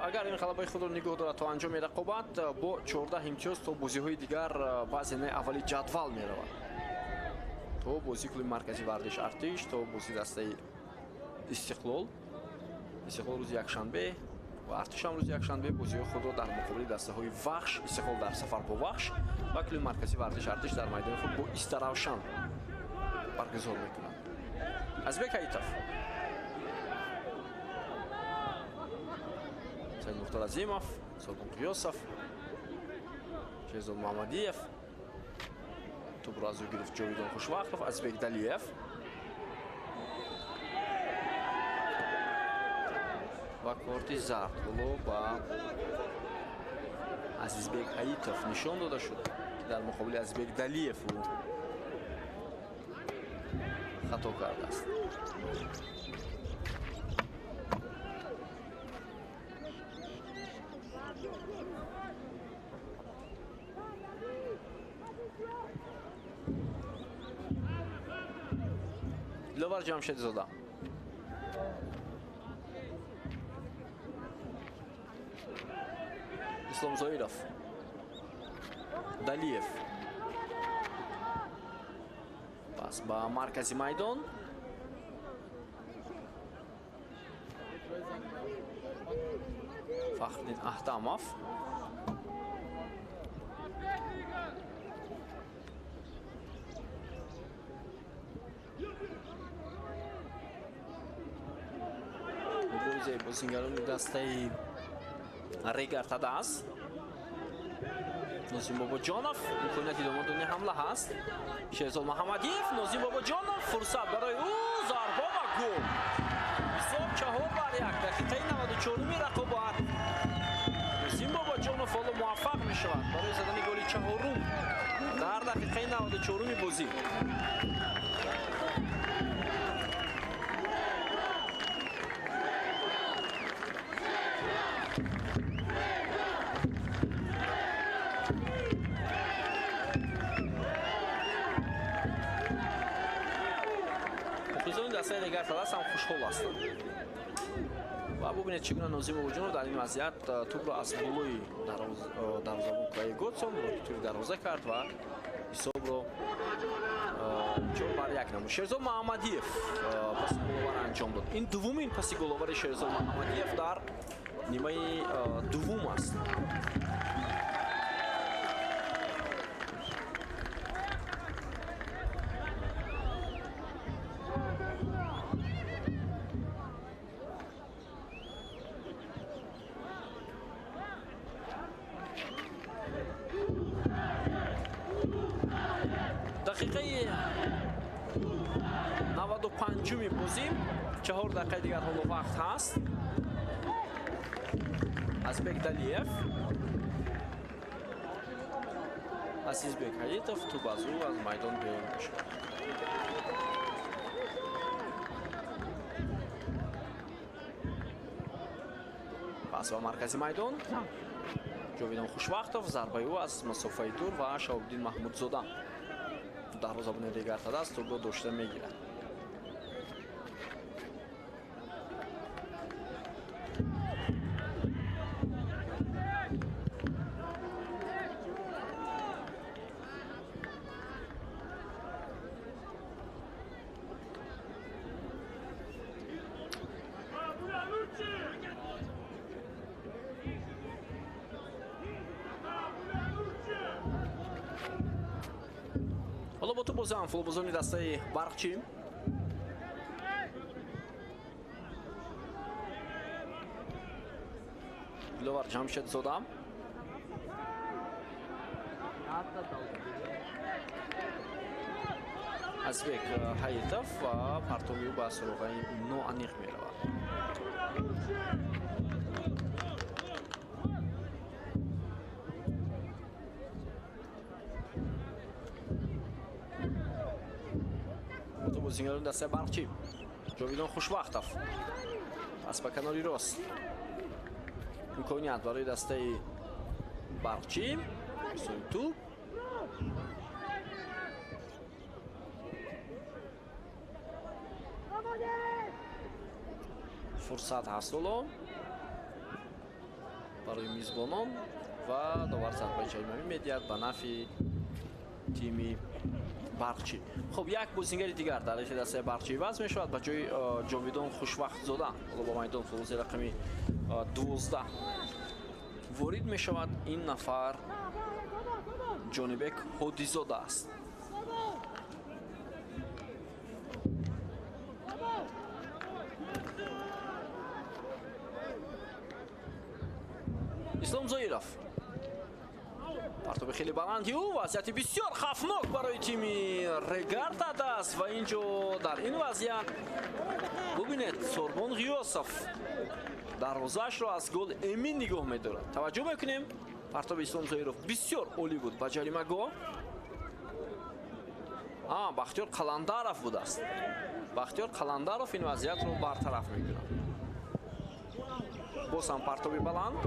агар ин ғалабаи худро нигоҳ дорад то анҷоми рақобат бо 14 имтиёз то бозиҳои дигар ба зинаи аввали ҷадвал меравад. То бозии клуби марказии варзиш Артиш, то бозии дастаи Истиқлол. Истиқлол рӯзи якшанбе ва Артиш ҳам рӯзи якшанбе бозиҳои худро дар муқобили дастаҳои Вахш, Истиқлол дар сафар бо Вахш ва клуби марказии варзиш Артиш дар майдони худ бо Истаравшан баргузор мекунанд. Азизбек Ҳаитов, Саидмухтор Азимов, Сорбон Қиёсов, Шерзод Муҳаммадиев. Тӯбро аз ӯ гирифт Ҷовидон Хушвақтов, Азизбек Далиев. Ва корти зард ҳоло ба Азизбек Ҳаитов нишон дода шуд, ки дар муқобили Азизбек Далиев ӯ хато кардааст. Диловар Ҷамшедзода, Ислом Зоиров, Далиев, Пас ба маркази майдон. Фахриддин Аҳтамов. Муборизаи бозингарони дастаи Регар ТадАЗ. Нозим Бобоҷонов, имконияти идома додани ҳамла ҳаст. Шерзод Муҳаммадиев, Нозим Бобоҷонов, фурсат барои ӯ, зарба ва гол. Ҳисоб 4-1. Дақиқаи 94-уми рақобат. Нозим Бобоҷонов ҳоло муваффақ мешавад барои задани голи чаҳорум дар дақиқаи 94-уми бозӣ. Дастаи Регар ТадАЗ ҳам хушҳол ҳастанд. Ва бубинед чӣ гуна Нозим Бобоҷонов дар ин вазъият тӯбро аз болои дарвозабон Клай Готсон тури дарвоза кард ва ҳисобро 4-1 намуд. Шерзод Муҳаммадиев паси головар анҷом дод. Ин дуввумин паси головари Шерзод Муҳаммадиев дар нимаи дуввум аст. Дақиқаи 95-уми бозӣ, 4 дақиқаи дигар ҳоло вақт ҳаст. Азбек Далиев, Азизбек Ҳаитов тӯб аз ӯ аз майдон берун мешавад. Пас ба маркази майдон Ҷовидон Хушвақтов, зарбаи ӯ аз масофаи дур ва Шаҳобиддин Маҳмудзода дарвозабони Регар ТадАЗ тӯбро дошта мегирад. Ҳоло бо тӯб бозиам футболбозони дастаи Барқчӣ. Диловар Ҷамшедзода. Азбек Ҳаитов ва партоби ӯ ба суроғаи ноаниқ меравад. Бозингарони дастаи Барқчӣ. Ҷовидон Хушвақтов. Пас ба канори рост. Имконият барои дастаи Барқчӣ. Сои тӯб. Фурсат ҳаст ҳоло барои мизбонон ва довар зарбаи ҷаримавӣ медиҳад ба нафъи тими Барқчӣ. Хуб, як бозингари дигар дар рифи дастаи Барқчӣ иваз мешавад ба ҷои Ҷовидон Хушвақтзода. Ҳоло ба майдон футболбози рақами 12 ворид мешавад. Ин нафар Ҷонибек Ҳодизода аст. Ислом Зоиров. Партоби хеле баланди ӯ, вазъияти бисёр хавфнок барои тими Регар ТадАЗ ва инҷо дар ин вазъият бубинед Сорбон Ғиёсов дарвозаашро аз гол эмин нигоҳ медорад. Таваҷҷӯҳ мекунем, партоби Ислом Зоиров бисёр олӣ буд ба ҷаримагоҳ. Бахтиёр Қаландаров будааст. Бахтиёр Қаландаров ин вазъиятро бартараф мекунад. Боз ҳам партоби баланд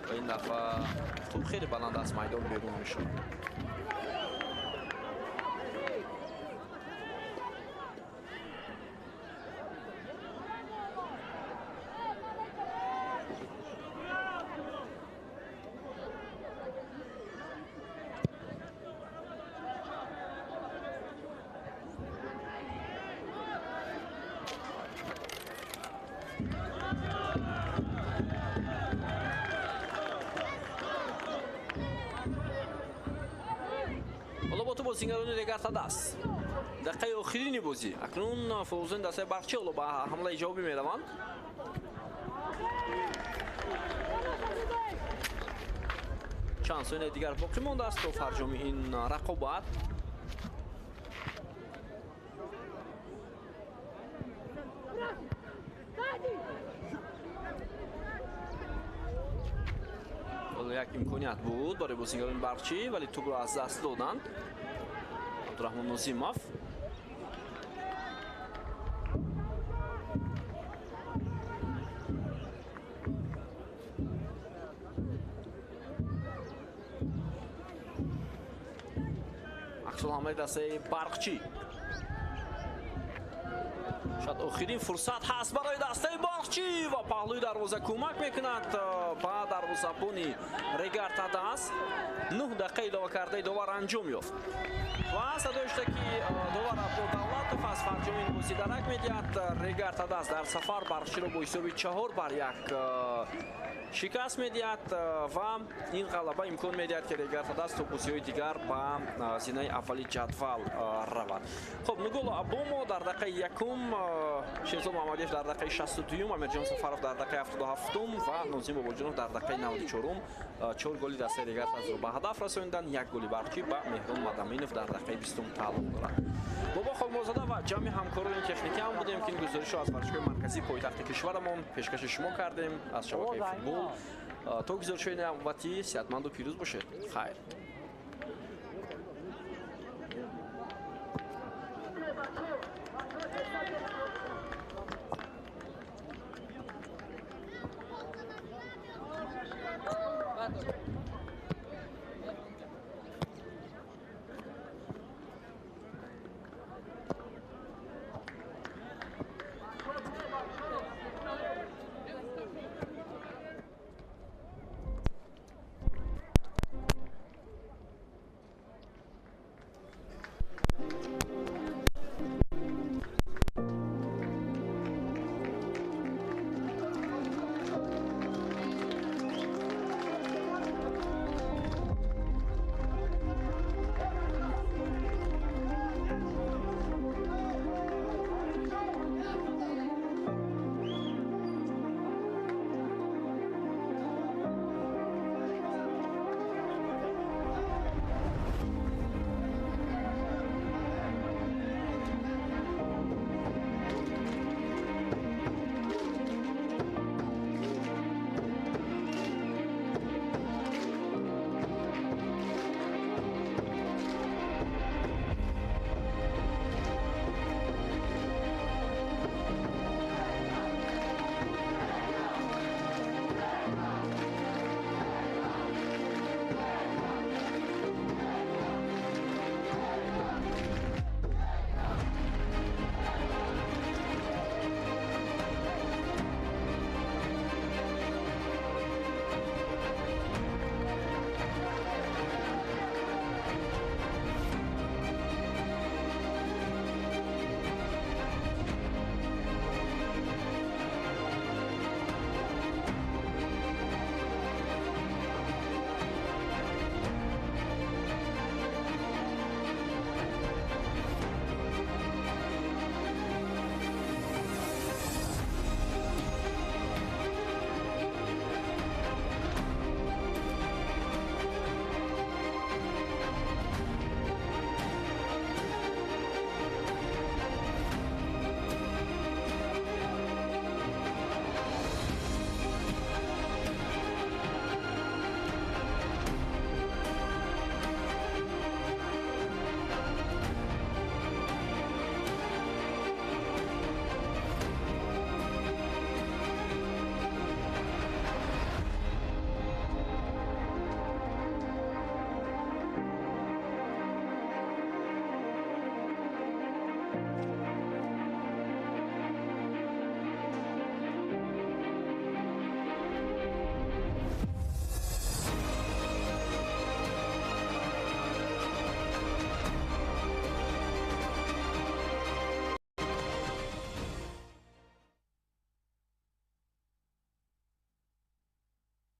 ва ин дафъа тӯб хеле баланд аз майдон берун мешавад. Бозингарони Регар-ТадАЗ. Дақиқаи охирини бозӣ. Акнун фолбозони дастаи Барқчӣ ҳоло ба ҳамлаи ҷавобӣ мераванд. Чанд сонияи дигар боқӣ мондааст то фарҷоми ин рақобат. Як имконият буд барои бозингарони Барқчӣ, вале тӯбро аз даст доданд. Абдураҳмон Нозимов. Аксулҳамлаи дастаи Барқчӣ. Шояд охирин фурсат ҳаст барои дастаи Барқчӣ ва паҳлӯи дарвоза кӯмак мекунад ба дарвозабони Регар-ТадАЗ. 9 дақиқа илова кардаи довар анҷом ёфт. Ва садои шуда ки довар Абдулло Давлатов аз фарҷоми ин бозӣ дарак медиҳад. Регар-ТадАЗ дар сафар Барқчиро бо ҳисоби 4-1 шикаст медиҳад ва ин ғалаба имкон медиҳад ки Регар-ТадАЗ то бозиҳои дигар ба зинаи аввали ҷадвал равад. Хуб, Нуголо Абомо дар дақиқаи якум, Шерзод Муҳаммадиев дар дақиқаи 62-юм, Амирҷон Сафаров дар дақиқаи 77-ум ва Нозим Бобоҷонов дар дақиқаи 94-ум 4 голи дастаи Регар-ТадАЗро ба ҳадаф расонданд. 1 голи Барқчӣ ба Меҳрон Мадаминов дар дақиқаи 20-ум тааллуқ дорад. Бобо Холмурзода ва ҷамъи ҳамкорони техникӣ ҳам будем ки ин гузоришро аз варзишгоҳи марказии пойтахти кишварамон пешкаши шумо кардем аз шабакаи футбол. То гузоришҳои навбатӣ сиҳатманду пирӯз бошед. Хайр.